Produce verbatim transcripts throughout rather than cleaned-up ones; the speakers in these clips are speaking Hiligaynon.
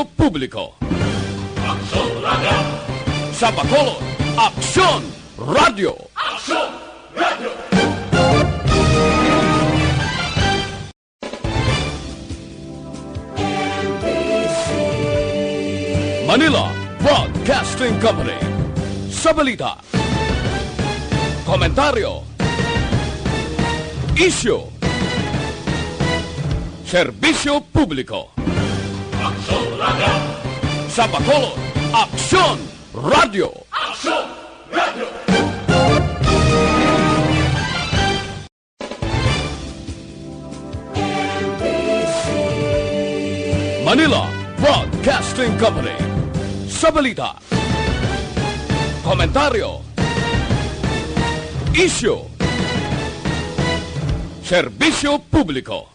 Publiko. Aksyon Radio. Sa Bacolod, Aksyon Radio. Aksyon Radio. Manila Broadcasting Company. Sa balita, komentaryo, isyu, serbisyo publiko. Aksyon Radio. Sa Bacolod, Aksyon Radio. Aksyon Radio. Manila Broadcasting Company. Sa balita, komentaryo, isyu, serbisyo publiko.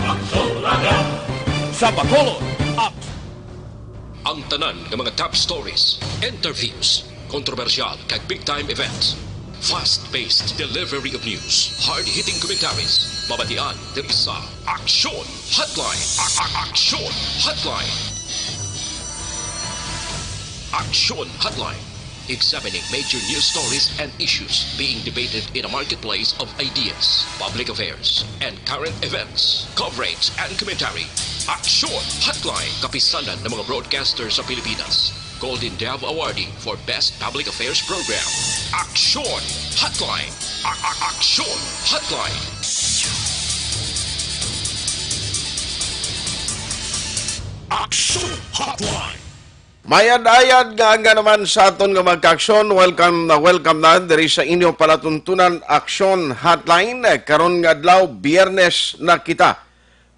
Aksyon Radio. Sa Bacolod, Ak- Ang tanan nga mga top stories, interviews, kontrobersyal kag big time events. Fast-paced delivery of news, hard-hitting commentaries, mabatian diri sa Aksyon Hotline. A- a- Aksyon Hotline. Aksyon Hotline. Examining major news stories and issues being debated in a marketplace of ideas, public affairs, and current events. Coverage and commentary. Aksyon Hotline. Kapisanan ng mga broadcaster sa Pilipinas. Golden Dove Awardee for Best Public Affairs Program. Aksyon Hotline. A- a- Aksyon Hotline. Aksyon Hotline. Mayad-ayad nga aga naman sa aton nga mga kaaksyon. Welcome na welcome na diri sa inyo palatuntunan, Aksyon Hotline. Karon nga adlaw, Biyernes na kita,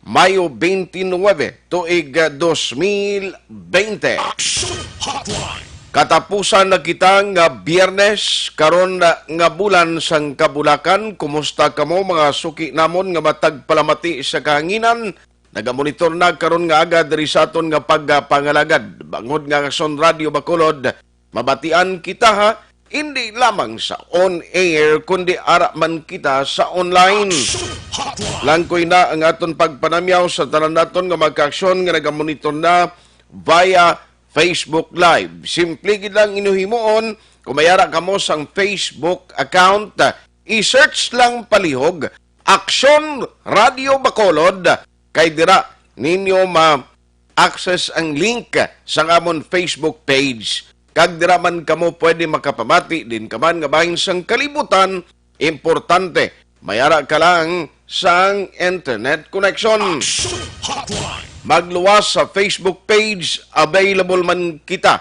Mayo twenty-nine, tuig, ah, dos mil bente. Aksyon Hotline. Katapusan na kita nga Biyernes karon na nga bulan sang kabulakan. Kumusta kamo, mga suki namon nga matag palamati sa kahanginan? Nagamonitor na karon nga aga diri sa aton nga pagpangalagad. Bangod nga Aksyon Radio Bacolod, mabatian kita, ha, hindi lamang sa on air, kundi ara man kita sa online. Aksyon Hotline. Langkoy na ang aton pagpanamyaw sa tanan naton nga mga kaaksyon nga nagamonitor na via Facebook Live. Simple gid lang inyo himuon, kung may ara kamo sang Facebook account, i-search lang palihog Aksyon Radio Bacolod, kay dira ninyo ma-access ang link sa amon Facebook page, kag dira man kamo pwede makapamati din ka man nga bahin sang kalibutan. Importante, may ara ka lang sang internet connection. Aksyon Hotline. Magluwas sa Facebook page, available man kita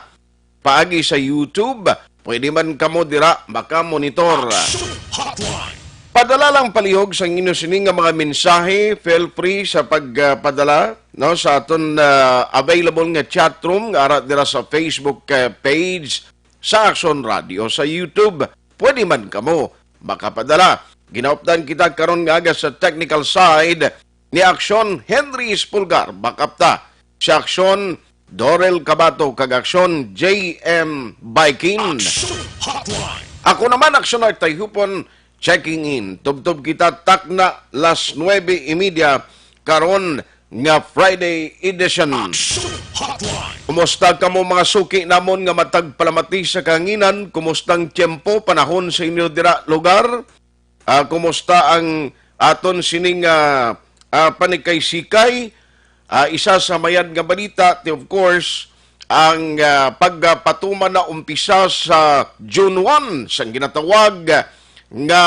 paagi sa YouTube. Pwede man kamo dira makamonitor. Aksyon Hotline. Padala lang palihog sa inyo sini nga mga mensahe. Feel free sa pagpadala, no, sa aton, ah, available nga chat room nga ara dira sa Facebook, ah, page sa Aksyon Radio, sa YouTube. Pwede man kamo makapadala. Ginaupdan kita karon nga aga sa technical side ni Aksyon Henry Espulgar. Backup ta si Aksyon Dorel Cabato kag Aksyon J M Baikin. Aksyon Hotline. Ako naman, Aksyon Art Tayhupon, checking in. Tubtob kita takna las nuebe y media karon nga Friday edition. Aksyon Hotline. Kumusta kamo, mga suki namon nga matag palamati sa kahanginan? Kumusta ang tiyempo, panahon sa inyo dira lugar? Ah, kumusta ang aton sining, ah, ah, panikay-sikay? Ah, isa sa mayad nga balita, ti, of course, ang, ah, pagpatuman na umpisa sa June one sang ginatawag nga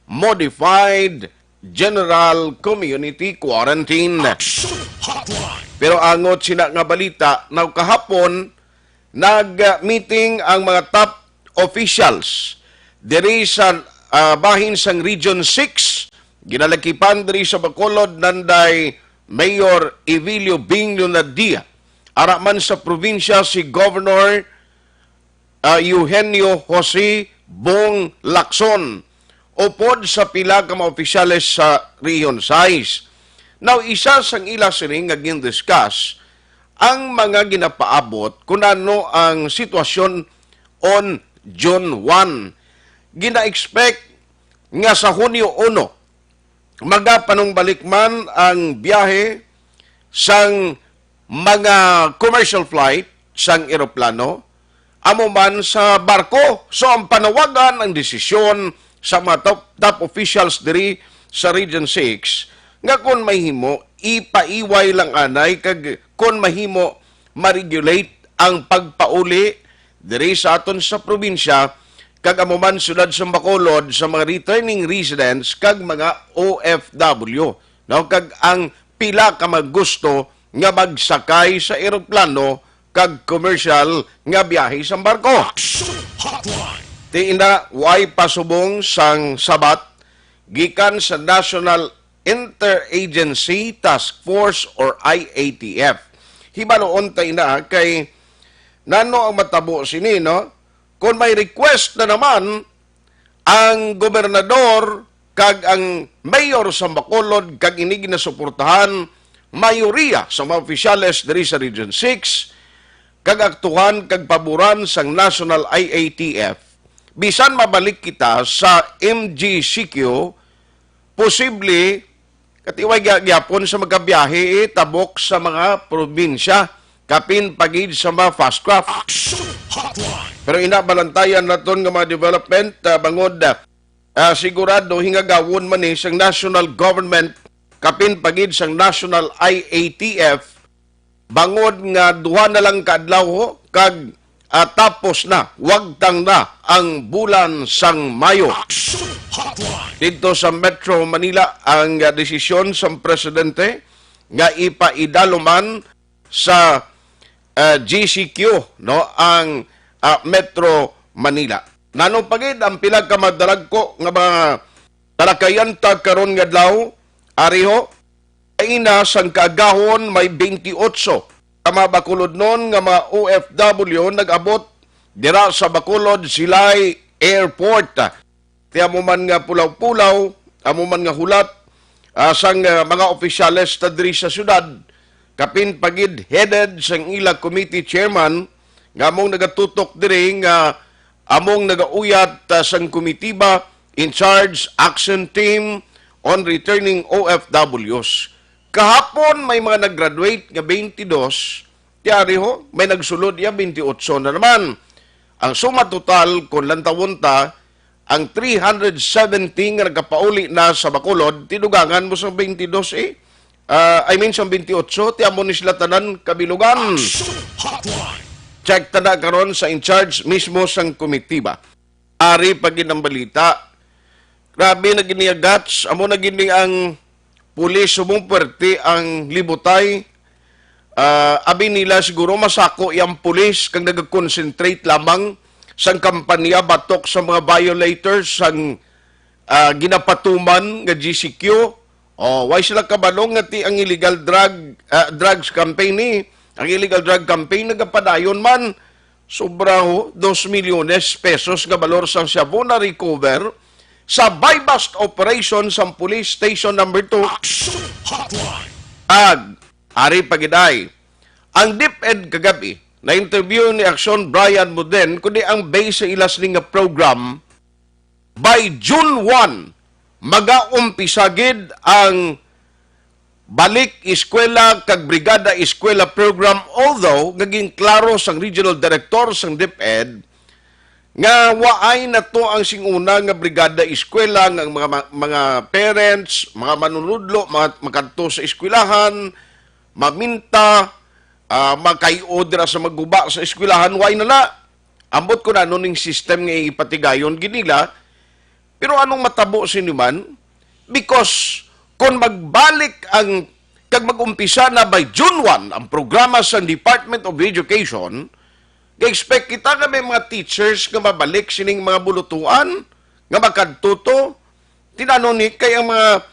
modified general community quarantine. Aksyon Hotline. Pero angot sina nga balita, na kahapon, nag-meeting ang mga top officials diri sa, ah, bahin sang Region six, ginalakipan diri sa Bacolod, nanday Mayor Evilio Bing Leonardia, ara man sa probinsya si Governor, ah, Eugenio Jose Bong Lacson, upod sa pila ka mga opisyales sa Region sais. Now, isa sang ila sini nga gin-discuss ang mga ginapaabot kun ano ang sitwasyon on June one. Gina-expect nga sa Hunyo uno, magapanumbalik man ang biyahe sang mga commercial flight sang eroplano, amo man sa barko. So, ang panawagan, ang desisyon sa mga top, top officials diri sa Region six, nga kung mahimo, ipaiway lang anay, kag kung mahimo, ma-regulate ang pagpauli diri sa aton sa probinsya, kag amo man siyudad sa Bacolod, sa mga returning residents kag mga O F W, no? Kag ang pila ka mga gusto nga magsakay sa eroplano kag commercial nga biyahe sa barko. Action Hotline. Ti ina, way pasubong sang sabat gikan sa National Interagency Task Force or I A T F. Hibaluon ta ina kay nano ang matabo sini, no? Kung may request na naman ang gobernador kag ang mayor sa Bacolod, kag ini ginasuportahan mayoriya sa mga opisyales diri sa Region six, kag aktuhan kag paboran sang National I A T F, bisan mabalik kita sa M G C Q, posible katiway gya-, gyapon sa magabiyahe, eh, tabok sa mga probinsya, kapin pa gid sa mga fast craft. Action Hotline. Pero ina, balantayan naton nga mga development, ah, bangod, ah, sigurado hingagawon man ni sang national government, kapin pa gid sang national I A T F, bangod nga duha na lang ka adlaw, ho, kag, ah, tapos na, wagtang na ang bulan sang Mayo. Action Hotline. Didto sa Metro Manila, ang, ah, desisyon sang presidente nga ipaidalo man sa, ah, G C Q, no, ang, ah, Metro Manila. Nano pa gid ang pila ka madalagko nga mga talakayan ta karon nga adlaw, ari ho, kaina sang kaagahon may twenty-eight ka mga Bacolodnon nga mga O F W nag-abot dira sa Bacolod Silay Airport. Ti amo man nga pulaw-pulaw, amo man nga hulat, ah, sang, ah, mga opisyales ta diri sa syudad, kapin pa gid headed sang ila committee chairman nga among nagatutok diri nga among nagauyat, ah, sang komitiba in charge action team on returning O F Ws. Kahapon may mga nag-graduate nga twenty-two, ti ari ho, may nagsulod iya twenty-eight na naman. Ang suma total, kung lantawon ta, ang three hundred seventy nga nagapauli na sa Bacolod, tidugangan mo sang twenty-two, eh. Ah, I mean, sang twenty-eight, ti amo ni sila tanan kabilugan. Action Hotline. Check ta na karon sa in charge mismo sang komitiba. Ari pa gid ang balita. Grabe na gid niya, Gats. Amo na gid ni ang pulis, subong puwerte ang libutay. Ah, abi nila siguro masako yang pulis kag nag-concentrate lamang sang kampanya batok sa mga violators sang, ah, ginapatuman nga G C Q. Oh, why sila kabalo nga ti ang illegal drug, ah, drugs campaign ni? Ang illegal drug campaign nagapadayon man. Sobra ho, dos milyones pesos nga balor sang shabu na-recover sa buy-bust operation sang Police Station Number Two. Action Hotline. Ag, ari pa gid ay, ang DepEd kagabi, na-interview ni Action Brian Muden, kundi ang base sa ila sini nga program, by June one, magaumpisa gid ang Balik Eskwela kag Brigada Eskwela program, although nga ginklaro sang regional director sang DepEd nga waay na to ang sing-una nga Brigada Eskwela, nga ang mga, mga parents, mga manunudlo, mga makadto sa eskwelahan, maminta, ah, makay-o dira sa magguba sa eskwelahan, waay na na. Ambot ko na ano ning system nga ipatigayon gid nila. Pero anong matabo sini man? Because kung magbalik ang, kag mag-umpisa na by June one ang programa sa Department of Education, ga-expect kita nga may mga teachers nga mabalik sining mga bulutuan nga makadto to. Tinano ni kay ang mga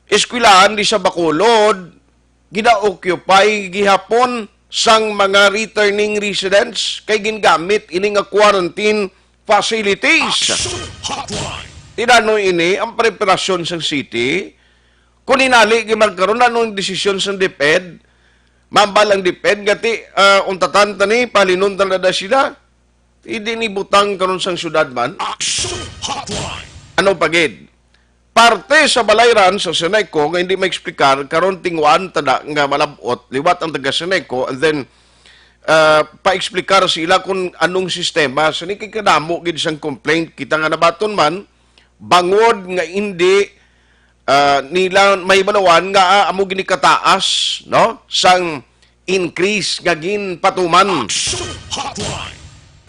eskwelahan di sa Bacolod, gina-occupy gihapon sang mga returning residents kay gingamit ini nga quarantine facilities. Action Hotline. Tinano ini ang preparasyon sang city. Kung inali, gimagkaroon, anong desisyon sang DepEd? Mambal ang DepEd, gati, ah, untatan ta ni, palinon ta na da sila. Hindi ni butang karon sang syudad man. Action Hotline. Ano pa gid? parte sa balayran sa Seneco nga hindi maeksplikar, karon tinguhaan ta na nga malab-ot liwat ang taga Seneco, and then, ah, paeksplikar sila kung anong sistema. So, ni kay kadamo gid sang complaint kita nga nabaton man, bangod nga hindi, ah, nila mahibaloan nga, ah, amo gini kataas, no, sang increase nga ginpatuman. Action Hotline.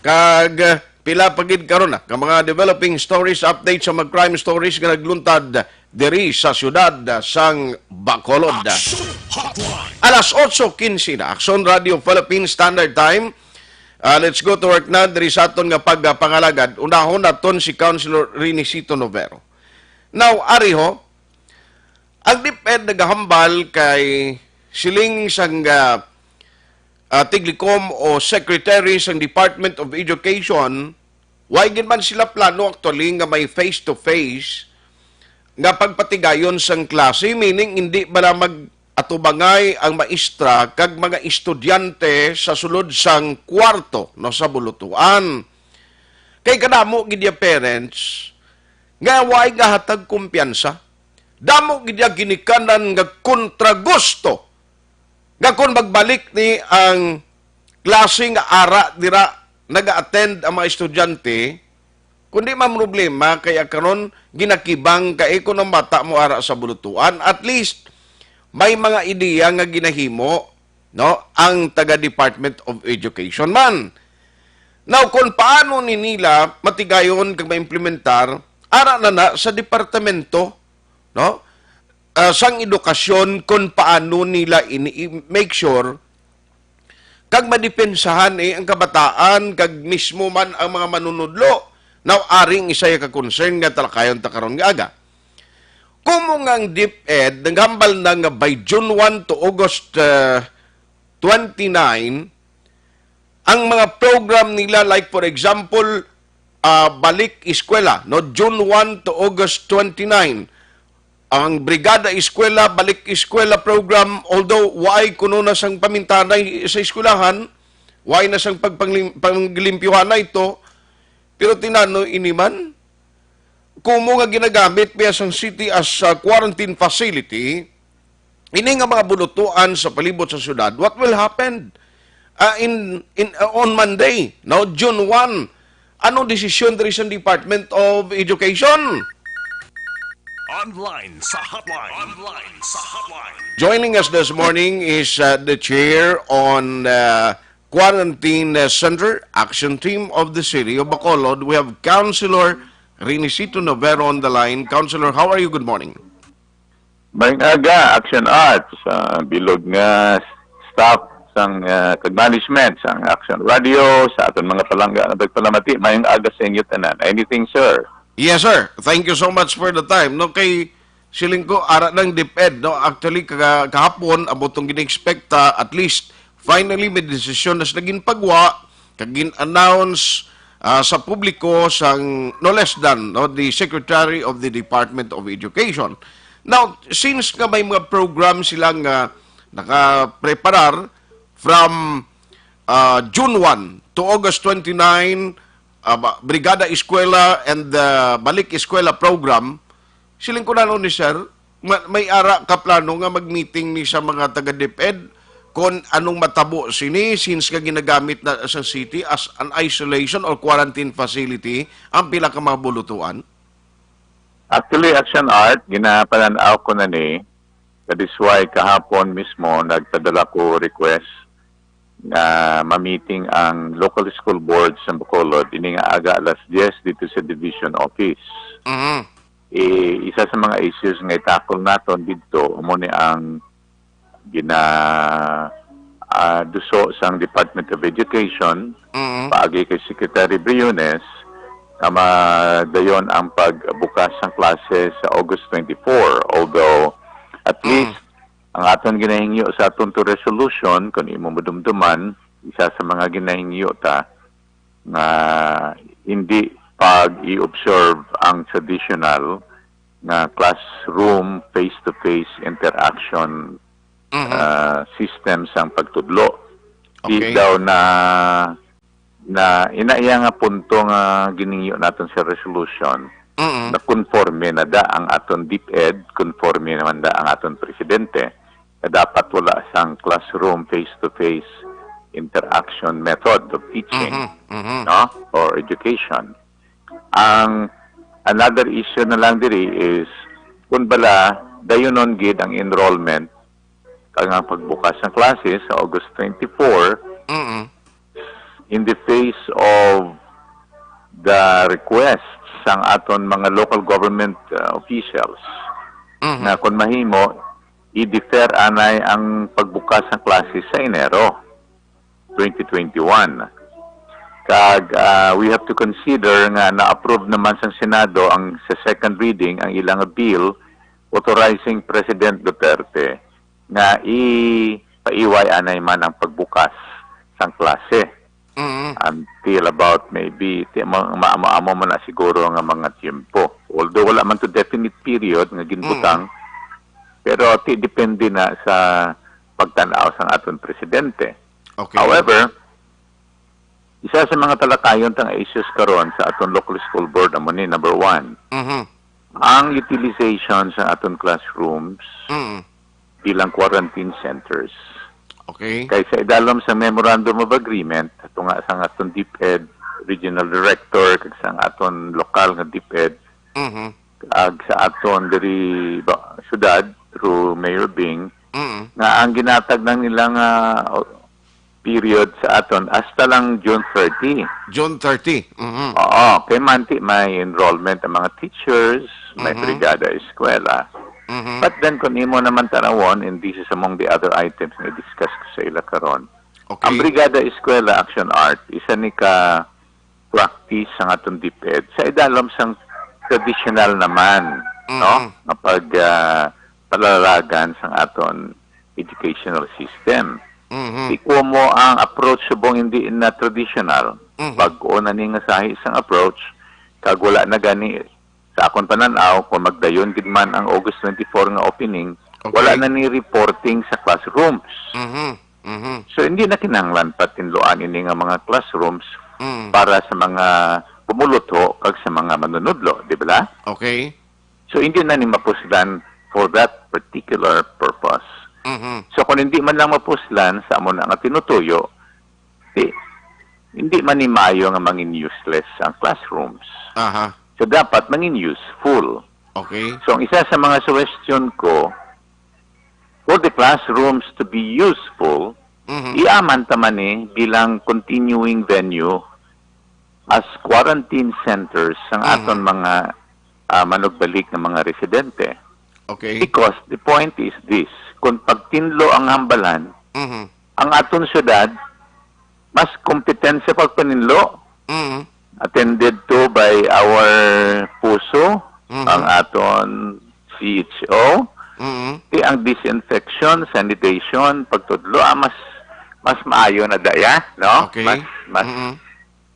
Kag, ah, pila pa gid karon na ka mga developing stories, update sa mga crime stories nga nagluntad diri sa siyudad, ah, sang Bacolod. Action Hotline. Alas otso quince na, Action Radio Philippines Standard Time. Ah, let's go to work na diri sa aton nga pagpangalagad. Unahon naton si Councilor Renisito Novero. Now, ari ho, ang DepEd nagahambal kay siling sang, ah, ah, tiglikom o secretary sang Department of Education, way gid man sila plano actually nga may face-to-face nga pagpatigayon sang klase, meaning hindi bala mag-atubangay ang maestra kag mga estudyante sa sulod sang kwarto, no, sa bulutuan. Kay kadamo gid ya parents nga way gahatag kumpiyansa. Damo gid ya ginikanan nga kontra gusto nga kon magbalik ni ang klase nga ara dira naga-attend ang mga estudyante, kundi man problema kay karon ginakibang kay kung ang bata mo ara sa bulutuan, at least may mga ideya nga ginahimo, no, ang taga Department of Education man. Now, kung paano ni nila matigayon kag maimplementar, ara na na sa departamento, no, ah, sang edukasyon kung paano nila ini i-make sure kag madepensahan, eh, ang kabataan kag mismo man ang mga manunudlo. Now, aring isa ya ka concern nga talakayon ta karon nga aga. Kumo nga ang DepEd naghambal na nga by June one to August, ah, twenty-nine, ang mga program nila, like, for example, ah, Balik Eskwela, no, June one to August twenty-nine. Ang Brigada Eskwela, Balik Eskwela program, although way kuno na sang pamintanay sa eskwelahan, way na sang pagpanglim-, panglimpyuhan na ito, pero tinano ini man, kumo nga ginagamit pa sang city as a quarantine facility, ini nga mga bulutuan sa palibot sa syudad, what will happen, ah, in, in, ah, on Monday, no, June one? Anong desisyon diri sa Department of Education? Online sa hotline. Online sa hotline. Joining us this morning is, uh, the chair on, uh, Quarantine, uh, Center Action Team of the City of Bacolod. We have Councilor Renisito Novero on the line. Councilor, how are you? Good morning. Maayong aga, Action Art, sa bilog nga staff sang, ah, kag management sang Action Radio, sa aton mga palangga nga nagpalamati. Maayong aga sa inyo tanan. Anything, sir? Yes, sir. Thank you so much for the time. No, kay siling ko, ara ng DepEd, no? Actually, kaga-, kahapon, amo tong gina-expect ta, at least, finally, may desisyon na sila ginpagwa, kag gin-announce, ah, sa publiko sang no less than, no, the Secretary of the Department of Education. Now, since nga may mga program sila nga nakapreparar from, ah, June one to August twenty-nine, ah, ba-, Brigada Eskwela and the Balik Eskwela program, siling ko na ni sir, ma-, may ara ka plano nga mag-meeting ni sa mga taga DepEd kung anong matabo sini, since nga ginagamit na sa city as an isolation or quarantine facility ang pila ka mga bulutuan? Actually, Action Art, ginapalan-aw ko na ni, that is why kahapon mismo nagpadala ko request nga ma-meeting ang local school board sa Bacolod ini nga aga alas diyes dito sa division office. Mhm. Eh, isa sa mga issues nga itakol naton didto, amo ni ang gina, ah, duso sang Department of Education, Mhm. paagi kay Secretary Briones, nga madayon ang pagbukas sang klase sa August twenty-four. Although, at Mm. least, ang aton ginahingyo sa aton to resolution, kung imo madumduman, isa sa mga ginahingyo ta nga hindi pag-i-observe ang traditional nga classroom face-to-face interaction, Mhm. ah, system sang pagtudlo. Di Okay. daw na, na ina iya nga punto nga giningyo naton sa resolution, Mm-mm. na konforme na da ang aton DepEd, konforme naman da ang aton presidente, na dapat wala sang classroom face-to-face interaction method of teaching, Mhm. Mhm. no? Or education. Ang another issue na lang diri is kung bala dayunon gid ang enrollment kag ang pagbukas ng klase sa August twenty-four Mm-mm. in the face of the request sang aton mga local government uh, officials Mhm. na kung mahimo i-defer anay ang pagbukas ng klase sa Enero twenty twenty-one. Kag uh, we have to consider nga na-approve naman sa Senado ang sa second reading ang ilang bill authorizing President Duterte nga ipaiway anay man ang pagbukas sang klase Mm-mm. until about maybe ti- ma- maamo-amo man na siguro nga mga tiyempo. Although wala man to definite period nga ginbutang, pero ti depende na sa pagtan-aw sang aton presidente. Okay. However, isa sa mga talakayon tang issues karon sa aton local school board amo ni number one, Mhm. ang utilization sa aton classrooms Mm. bilang quarantine centers. Okay. Kay sa idalom sa Memorandum of Agreement, ato nga sang aton DepEd Regional Director kag sang aton lokal nga DepEd Mhm. ag sa aton diri ba, syudad through Mayor Bing Mm. nga ang ginatag lang nila nga o, period sa aton hasta lang June thirty. June thirty. Mhm. Oo, kay manti may enrollment ang mga teachers, may Mhm. brigada eskwela. Mhm. But then kung imo naman tanawon, and this is among the other items nga i-discuss ko sa ila karon, Okay. ang Brigada Eskwela Action Art, isa ni ka practice sang aton DepEd sa idalom sang traditional naman, Mhm. no? Nga pag ah, palalagan sang aton educational system. Mhm. Di ko mo ang approach subong hindi na traditional. Mhm. Bag-o na ni nga sahi sang approach, kag wala na gani sa akon panan-aw kung magdayon gid man ang August twenty-four nga opening, Okay. wala na ni reporting sa classrooms. Mhm. Mhm. So hindi na kinahanglan patinluan ini nga mga classrooms Mm. para sa mga pumulutho kag sa mga manunudlo, di ba? Okay. So hindi na ni mapuslan for that particular purpose. Mhm. So kung hindi man lang mapuslan sa amo na nga tinutuyo, di, hindi man ni maayo nga mangin useless ang classrooms. Aha. So dapat mangin useful. Okay. So ang isa sa mga suggestion ko, for the classrooms to be useful, Mhm. iaman ta man ni bilang continuing venue as quarantine centers sang Mhm. aton mga ah, manugbalik nga mga residente. Okay. Because the point is this, kung pagtinlo ang hambalan, Mhm. ang aton syudad mas competent sa pagpaninlo, Mhm. attended to by our puso, Mhm. ang aton C H O, Mhm. ti ang disinfection, sanitation, pagtudlo, ah, mas mas maayo na daya, no? Okay. Mas mas Mhm.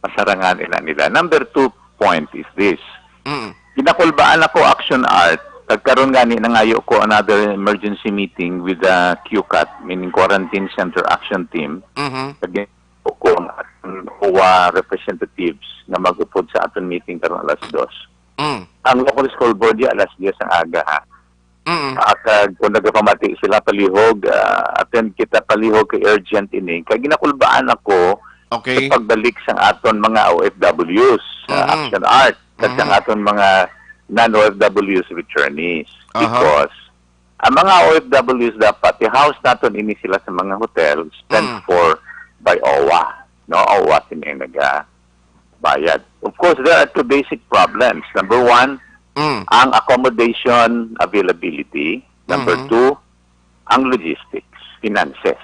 masarangan ila nila. Number two point is this. Mhm. Ginakulbaan ako action art. Kag karon gani nangayo ko another emergency meeting with the Q CAT, meaning Quarantine Center Action Team. Mhm. Kag ko ang aton O W A representatives nga mag-upod sa aton meeting karon alas dos. Mm. Ang local school board ya alas diyes ang aga ha. Mm. Ah, kag kung nagapamati sila palihog, ah, attend kita palihog kay urgent ini. Kag ginakulbaan ako Okay. sa pagbalik sang aton mga O F Ws, ah, Mhm. action art, kag sang Mhm. aton mga non-O F Ws returnees. Aha. Because ang mga O F Ws dapat i-house naton ini sila sa mga hotel spent Mm. for by O W A, no? O W A sini ang nagabayad. Of course, there are two basic problems. Number one, Mm. ang accommodation availability. Number Mhm. two, ang logistics, finances.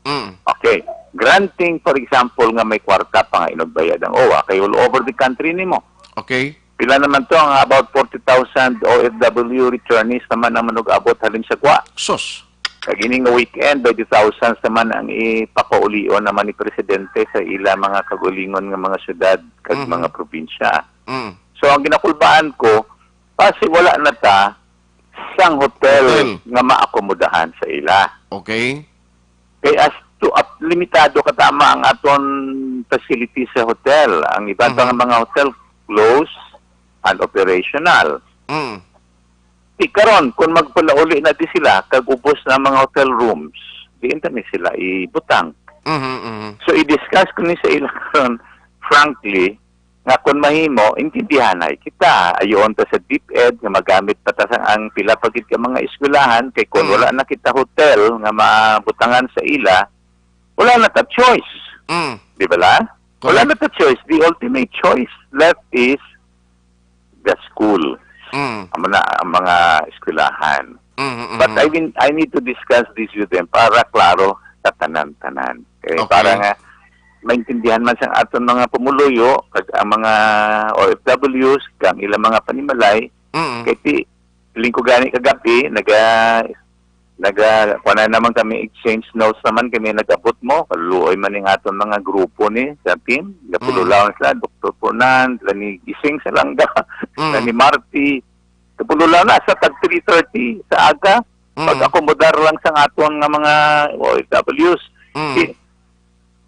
Mm. Okay. Granting, for example, nga may kwarta pa nga inugbayad ang O W A, kay all over the country nimo. Okay. Pila naman to, ang about forty thousand O F W returnees naman ang manug-abot halin sa gwa. Sus. Kag ini nga weekend, by the thousands naman ang ipakaulion naman ni Presidente sa ila mga kaugalingon nga mga syudad kag Mhm. mga probinsya. Mm. So, ang ginakulbaan ko, basi wala na ta sang hotel Hotel. nga maakomodahan sa ila. Okay. Kay as to, ap-, limitado katama ang aton facility sa hotel. Ang iban pa Mhm. nga mga hotel close, unoperational. Mm. Di karon, kung magpalauli na di sila, kag ubos na mga hotel rooms, diin ta ni sila ibutang? Mhm, mhm. So, i-discuss ko ni sa ila karon, frankly, nga kung mahimo, intindihanay kita. Ayoon ta sa DepEd nga magamit pa ta sa ang pila pa gid ka mga eskwelahan, kay kung Mm. wala na kita hotel nga mabutangan sa ila, wala na ta choice. Mm. Di ba la? Wala Correct. na ta choice. The ultimate choice left is the school. Mm. Amo na ang mga eskwelahan. Mm, mm, But mm. I mean, I need to discuss this with them para klaro sa tanan-tanan. Eh, Okay. para nga maintindihan man sang aton mga pumuluyo, kag ang mga O F Ws, kag ilang mga panimalay, Mm. kay ti, lingkod gani kagabi, naga-, naga-, kuwan na naman kami, exchange notes naman kami, nag-abot mo, kaluoy man ning aton mga grupo ni, sa team, kapululaw Mm. sila, Doktor Fernand, sila ni Gising Salanga, Mm. sila ni Marty, kapululaw na sa tag three thirty sa aga, Mm. pag-akomodar lang sa aton nga mga O F Ws. Mm. Di,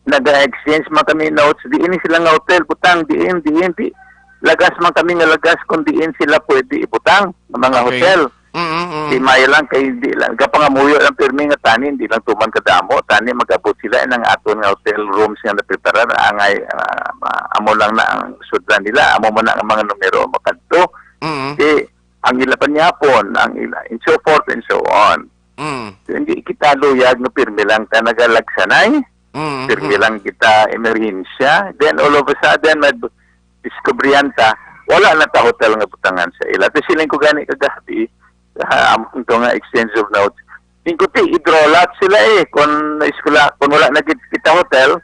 naga-exchange man kami notes, diin sila nga hotel, butang, diin, diin, di. Lagas man kami nga lagas kung diin sila pwede ibutang, nga mga Okay. hotel. Mm, mm, mm. Di maayo lang kay di lang, gapangamuyo lang pirmi nga tani, di lang tuman kadamo, tani mag-abot sila ng aton nga hotel rooms nga napreparar, angay, ah, ma-, amo lang na ang sudlan nila, amo man ang mga numero makadto. Mm. Di, ang ila panyapon, ang ila, and so forth and so on. Mm. So, hindi kita luyag nga pirmi lang ta nagalagsanay. Mm, Pirmi mm. lang kita emerhensya. Then all of a sudden, may diskubrihan ta, wala na ta hotel nga butangan sa ila. Tapos siling ko gani kagabi, sa amon to nga exchange of notes. Tingko ti, i-draw lot sila eh. Kung eskwela, kung wala na gid kita hotel,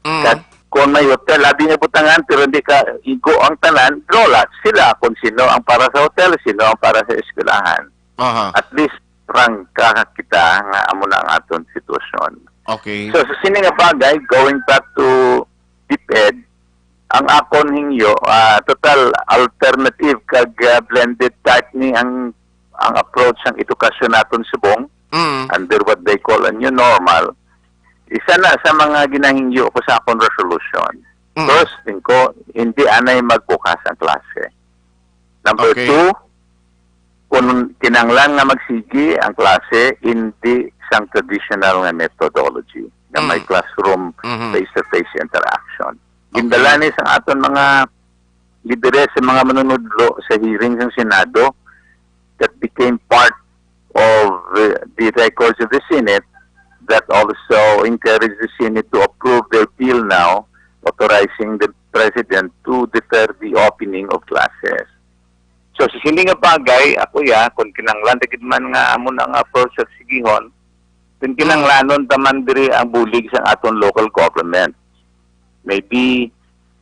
Mm. kag kung may hotel, abi nga butangan, pero hindi ka igo ang tanan, draw lot sila kung sino ang para sa hotel, sino ang para sa eskwelahan. Aha. At least, prangka kita nga amo na ang aton sitwasyon. Okay. So, sa sini nga bagay, going back to DepEd, ang akon hingyo, ah, total alternative kag, ah, blended type ni ang, ang approach sang edukasyon naton subong, Mm. under what they call a new normal. Isa na sa mga ginahingyo ko sa akon resolution. Mm. First, tingko, hindi anay magbukas ang klase. Number Okay. two, kung kinanglan nga magsigi ang klase, hindi sang traditional nga methodology na may Mm. classroom Mhm. face-to-face interaction. Okay. Gindala ni sang aton mga lideres sa mga manunudlo sa hearing sa Senado that became part of, uh, the records of the Senate that also encouraged the Senate to approve their bill now authorizing the President to defer the opening of classes. So, sa sini nga bagay, ako ya, kung kinanglan ta gid man nga amo na nga approach sa sigihon, then Mm. kinanglanon ta man diri ang bulig sa aton local government. Maybe,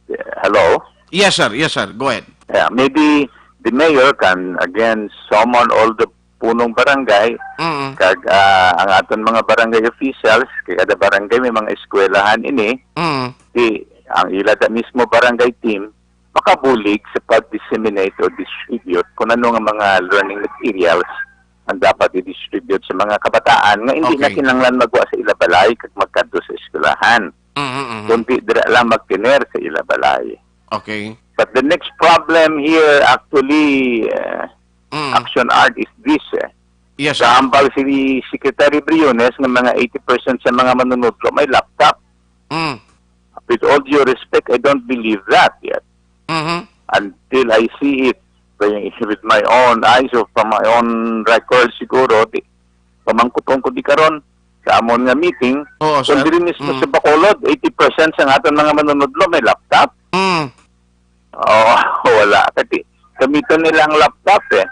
uh, hello? Yes, sir. Yes, sir. Go ahead. Yeah, maybe the mayor can again summon all the punong barangay, Mm. kag, ah, ang aton mga barangay officials, kay kada barangay may mga eskwelahan ini, Mm. di, ang ila da mismo barangay team, makabulig sa pag-disseminate or distribute kung ano nga mga learning materials ang dapat i-distribute sa mga kabataan nga hindi na Okay. kinahanglan magwa sa ila balay kag magkadto sa eskwelahan. Mm, mm, mm. Kundi dira lang magtener sa ila balay. Okay. But the next problem here, actually, uh, Mm. Action Art, is this, eh. Yes, sir. Gahambal si Secretary Briones nga mga eighty percent sa mga manunudlo may laptop. Mm. With all due respect, I don't believe that yet. Mhm. Until I see it by, with my own eyes or from my own record siguro, di, pamangkuton ko di karon sa amon nga meeting, Oo, kung sir. diri mismo Mm. sa Bacolod, eighty percent sa aton mga manunudlo may laptop. Mm. Oo, wala. Kasi gamiton nila ang laptop eh.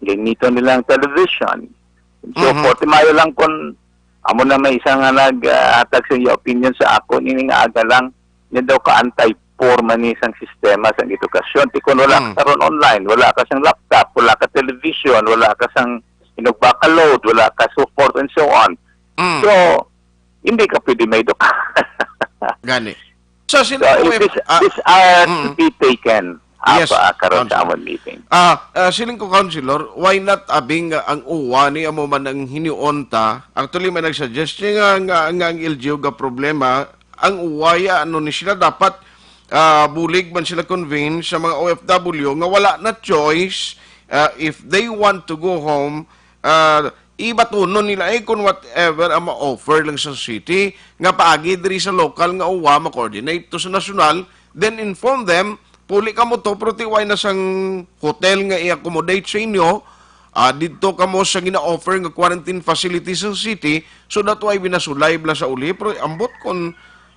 Gamiton nila ang television. So, Mhm. forty mayo lang kung amo na may isa nga naghatag sa iya opinion sa ako, nini nga aga lang, niya daw ka-anti-poor man ni isang sistema sa edukasyon. Ti kung wala Mm. ka karon online, wala ka sang laptop, wala ka television, wala ka sang inugbaka load, wala ka so forth and so on. Mm. So, hindi ka pwede may eduka. Gani. So, sino So, po if may, this, ah, these are to mm. be taken up, Yes, ah, karon sa Councilor. amon meeting. Ah, ah, siling ko, Councilor, why not abing, ah, ang uwa ni amo man ang hiniunta? Actually, may nag-suggest niya nga, nga, nga ang L G U ga problema, ang uwa ya, ano ni sila dapat, ah, bulig man sila convince sa mga O F W nga wala na choice, ah, if they want to go home, ah, ibatunon nila, eh, kung whatever ang ma-offer lang sa city, nga paagi diri sa local nga uwa ma-coordinate to sa nasyonal, then inform them, puli kamo to, pero tiway na sang hotel nga i-accommodate sa inyo, ah, didto kamo sa gina-offer nga quarantine facility sa city, so that way binasulay bala sa uli, pero ambot kung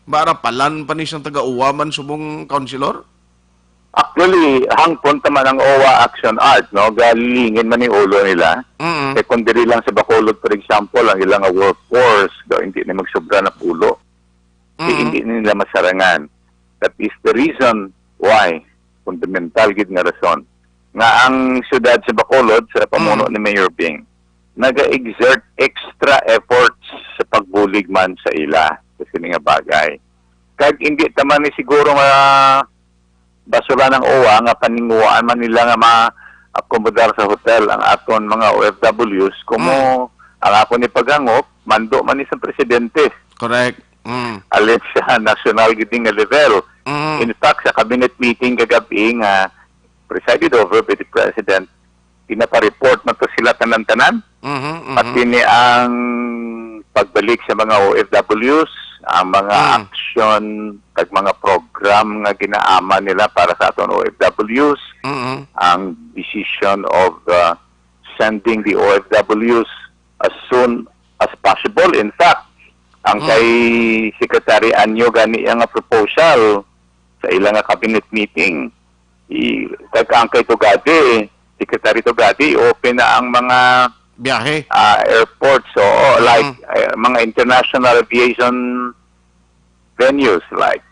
maarapalan pa ni sang taga-uwa man subong, Councilor? Actually, hangtod ta man ang O W A Action Art, no? Galingin man ni ulo nila. Mm. Eh, kung diri lang sa Bacolod, for example, ang ilang nga workforce, daw hindi na magsubra na pulo. Di, Mm. hindi nila masarangan. That is the reason why, fundamental gid nga rason, nga ang siyudad sa Bacolod, sa pamuno Mm. ni Mayor Bing, naga-exert extra efforts sa pagbulig man sa ila sa sini nga bagay. Kag hindi ta man ni siguro nga basura ng O W A nga paninguhaan man nila nga ma-akomodar sa hotel ang aton mga O F Ws, kumo Mm. ang akon ni paghangop, mando man ni sa presidente. Correct. Mm. Alin sa national gid nga level. Mm. In fact, sa cabinet meeting kagabi nga presided over by the president, ginapa-report na to sila tanan-tanan. Mhm, mhm. Pati ni ang pagbalik sa mga O F Ws, ang mga Mm. action, kag mga program nga ginaaman nila para sa aton O F Ws, Mm-mm. ang decision of, uh, sending the O F Ws as soon as possible. In fact, ang Mm. kay Secretary Anyo gani nga proposal sa ila nga cabinet meeting, i-, kag ang kay Tugade, Secretary Tugade, i-open na ang mga, Biyahe. ah, airports, oo, Mm. like, eh, mga international aviation venues like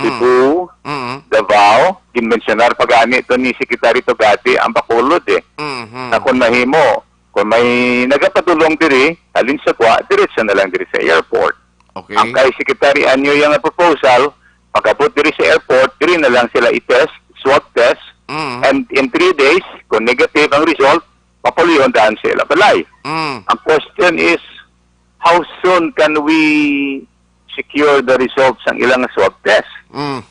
Mm. Cebu, Mm. Davao, ginmensyonar pa gani to ni Secretary Tugade ang Bacolod, eh. Mhm. Na kung mahimo, kung may nagapadulong diri, halin sa Gua, diretso na lang diri sa airport. Okay. Ang kay Secretary Anyo nga proposal, pag-abot diri sa airport, diri na lang sila i-test, swab test, Mm. and in three days, kung negative ang result, mapalihon daan sa ila balay. Mm. Ang question is, how soon can we secure the results sang ilang swab test? Mm.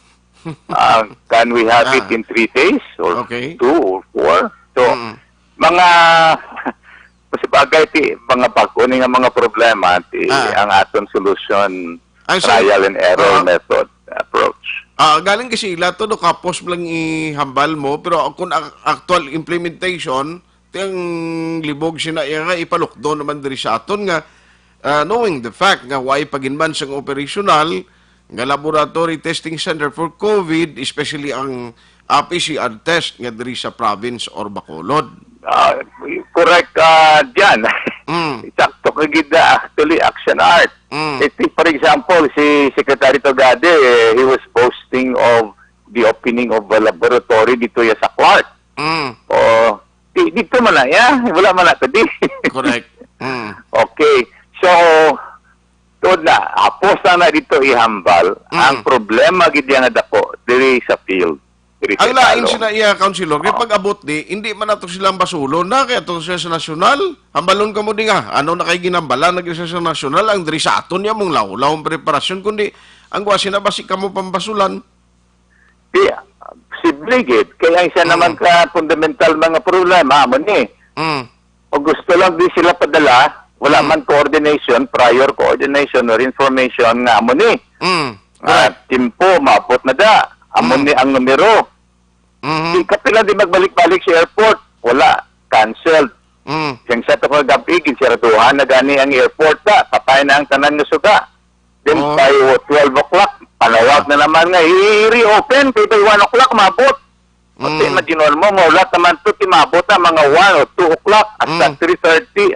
Ah, can we have it Ah. in three days or Okay. two or four? So, Mm. mga, kasi bagay ti, mga bago ni nga mga problema, ti, Ah. ang aton solution, Ang so, trial and error ah. method approach. Ah, galing kasi ila to, no, kapos lang ihambal mo, pero kung ang actual implementation, ti ang libog sina iya nga ipalukdo naman diri sa aton nga, ah, knowing the fact nga way pa gid man sang operational nga laboratory testing center for COVID, especially ang, ah, P C R test nga diri sa province or Bacolod. Ah, correct, ah, Jan. Mm. Sakto ka gid na actually action art. Mm. If, for example, si Secretary Tugade, eh, he was boasting of the opening of a laboratory dito ya sa Clark. Mm. O, di, dito man na, ya. Wala man na to, di. Correct. Mm. Okay. So, tuod na, hapos na na dito ihambal. Mm. Ang problema gid ya nga dako, diri sa field. Diri sa Ang lain Italom. sila iya, Councilor, kay Oh. pag-abot di, hindi man nato silang basulon na, kay ato siya sa nasyonal. Hambalon ka mo di nga, ano na kay ginambalan na gid siya sa nasyonal, ang diri sa aton niya mong lawlaw ang preparasyon, kundi ang guwa sina basi kamo pambasulan. Di, posible gid. Kaya ang isa Mm. naman ka fundamental mga problema, amo ni. Mm. O gusto lang di sila padala, wala Mm. man coordination, prior coordination or information nga amo ni. Mm. Ah, Correct. timpo, maabot na da. Amo Mm. ni ang numero. Mhm. Di, kapila di magbalik-balik sa airport, wala. Canceled. Mm. Siyang sa to kagabi, ginsiraduhan na gani ang airport ta. Patay na ang tanan nga suga. Then, Oh. by twelve o'clock, panawag Ah. na naman nga, i-reopen, kay by one o'clock, maabot. Pati Mm. imagine mo, nga ulat naman to, timabot na mga one o two o'clock, hasta Mm. three thirty.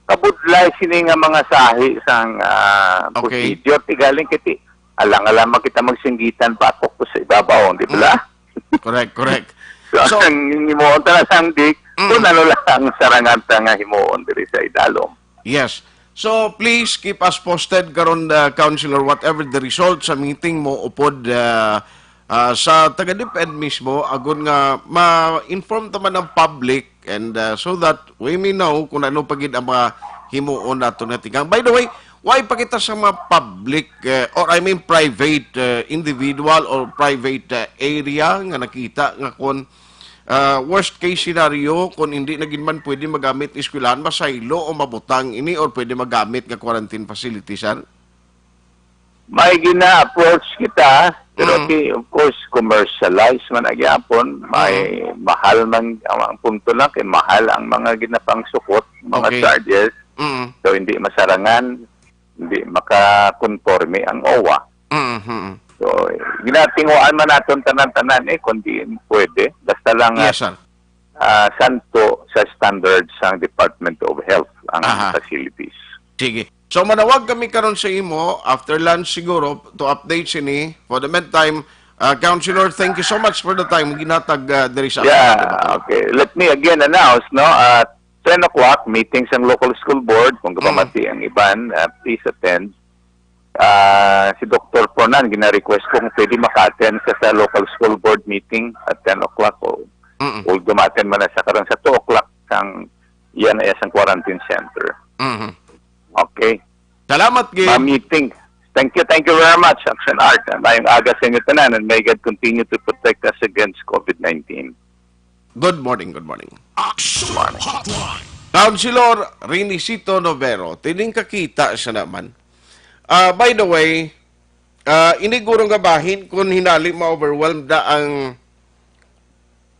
Kabudlay sini nga mga sahi sang, ah, Okay. procedure. Ti galing kiti, alang-alang man kita magsinggitan, batok ko sa ibabaw, di ba? Mm. Correct, correct. So, So, ang himuon ta na sang dik, Mm. kung ano lang ang sarangan ta nga himuon diri sa idalom. Yes. So, please keep us posted karon, uh, Councilor, whatever the result sa meeting mo upod, uh, uh, sa taga DepEd mismo, agon nga ma-inform ta man ang public and, uh, so that we may know kung ano pa gid ang mga himuon nato nga tikang. By the way, Why pa kita sa mga public, eh, or I mean private, eh, individual or private, eh, area nga nakita nga kon, ah, worst case scenario, kung hindi na gid man pwede magamit eskwelahan, masaylo o mabutang ini or pwede magamit nga quarantine facility, sir? May gina-approach kita, pero Mm. ti-, of course, commercialize man na gyapon. May Mm. mahal man, ang, ang punto lang kay mahal ang mga ginapangsukot, mga Okay. charges. Mm. So, hindi masarangan, hindi makakonforme ang owa. Mm, mm. So, ginatinguan man naton tanan-tanan eh, kung di pwede. Basta lang, ah, Yes, sir. ah, santo sa standards sang Department of Health ang Aha. facilities. Sige. So, manawag kami karon sa imo after lunch siguro to update sini. For the meantime, ah, Councilor, thank you so much for the time ginhatag, ah, diri sa Yeah, aton. Okay. Let me again announce, no, at ten o'clock, meeting sang local school board. Kung Mm. kapamati ang iban, ah, please attend. Ah, si Doktor Fernan, gina-request ko kung pwede maka-attend siya sa local school board meeting at ten o'clock. O, Mm. although ma-attend man na siya karon sa two o'clock, sang, yan ay sang quarantine center. Mhm. Okay. Salamat, Gil. Ma-meeting. Thank you, thank you very much, Action Art. Mayong aga sa inyo tanan, and may God continue to protect us against covid nineteen. Good morning, good morning. Action Hotline. Councilor Renisito Novero, tining kakita siya naman. Ah, by the way, ah, iniguro nga bahin kung hinali ma-overwhelmed na ang,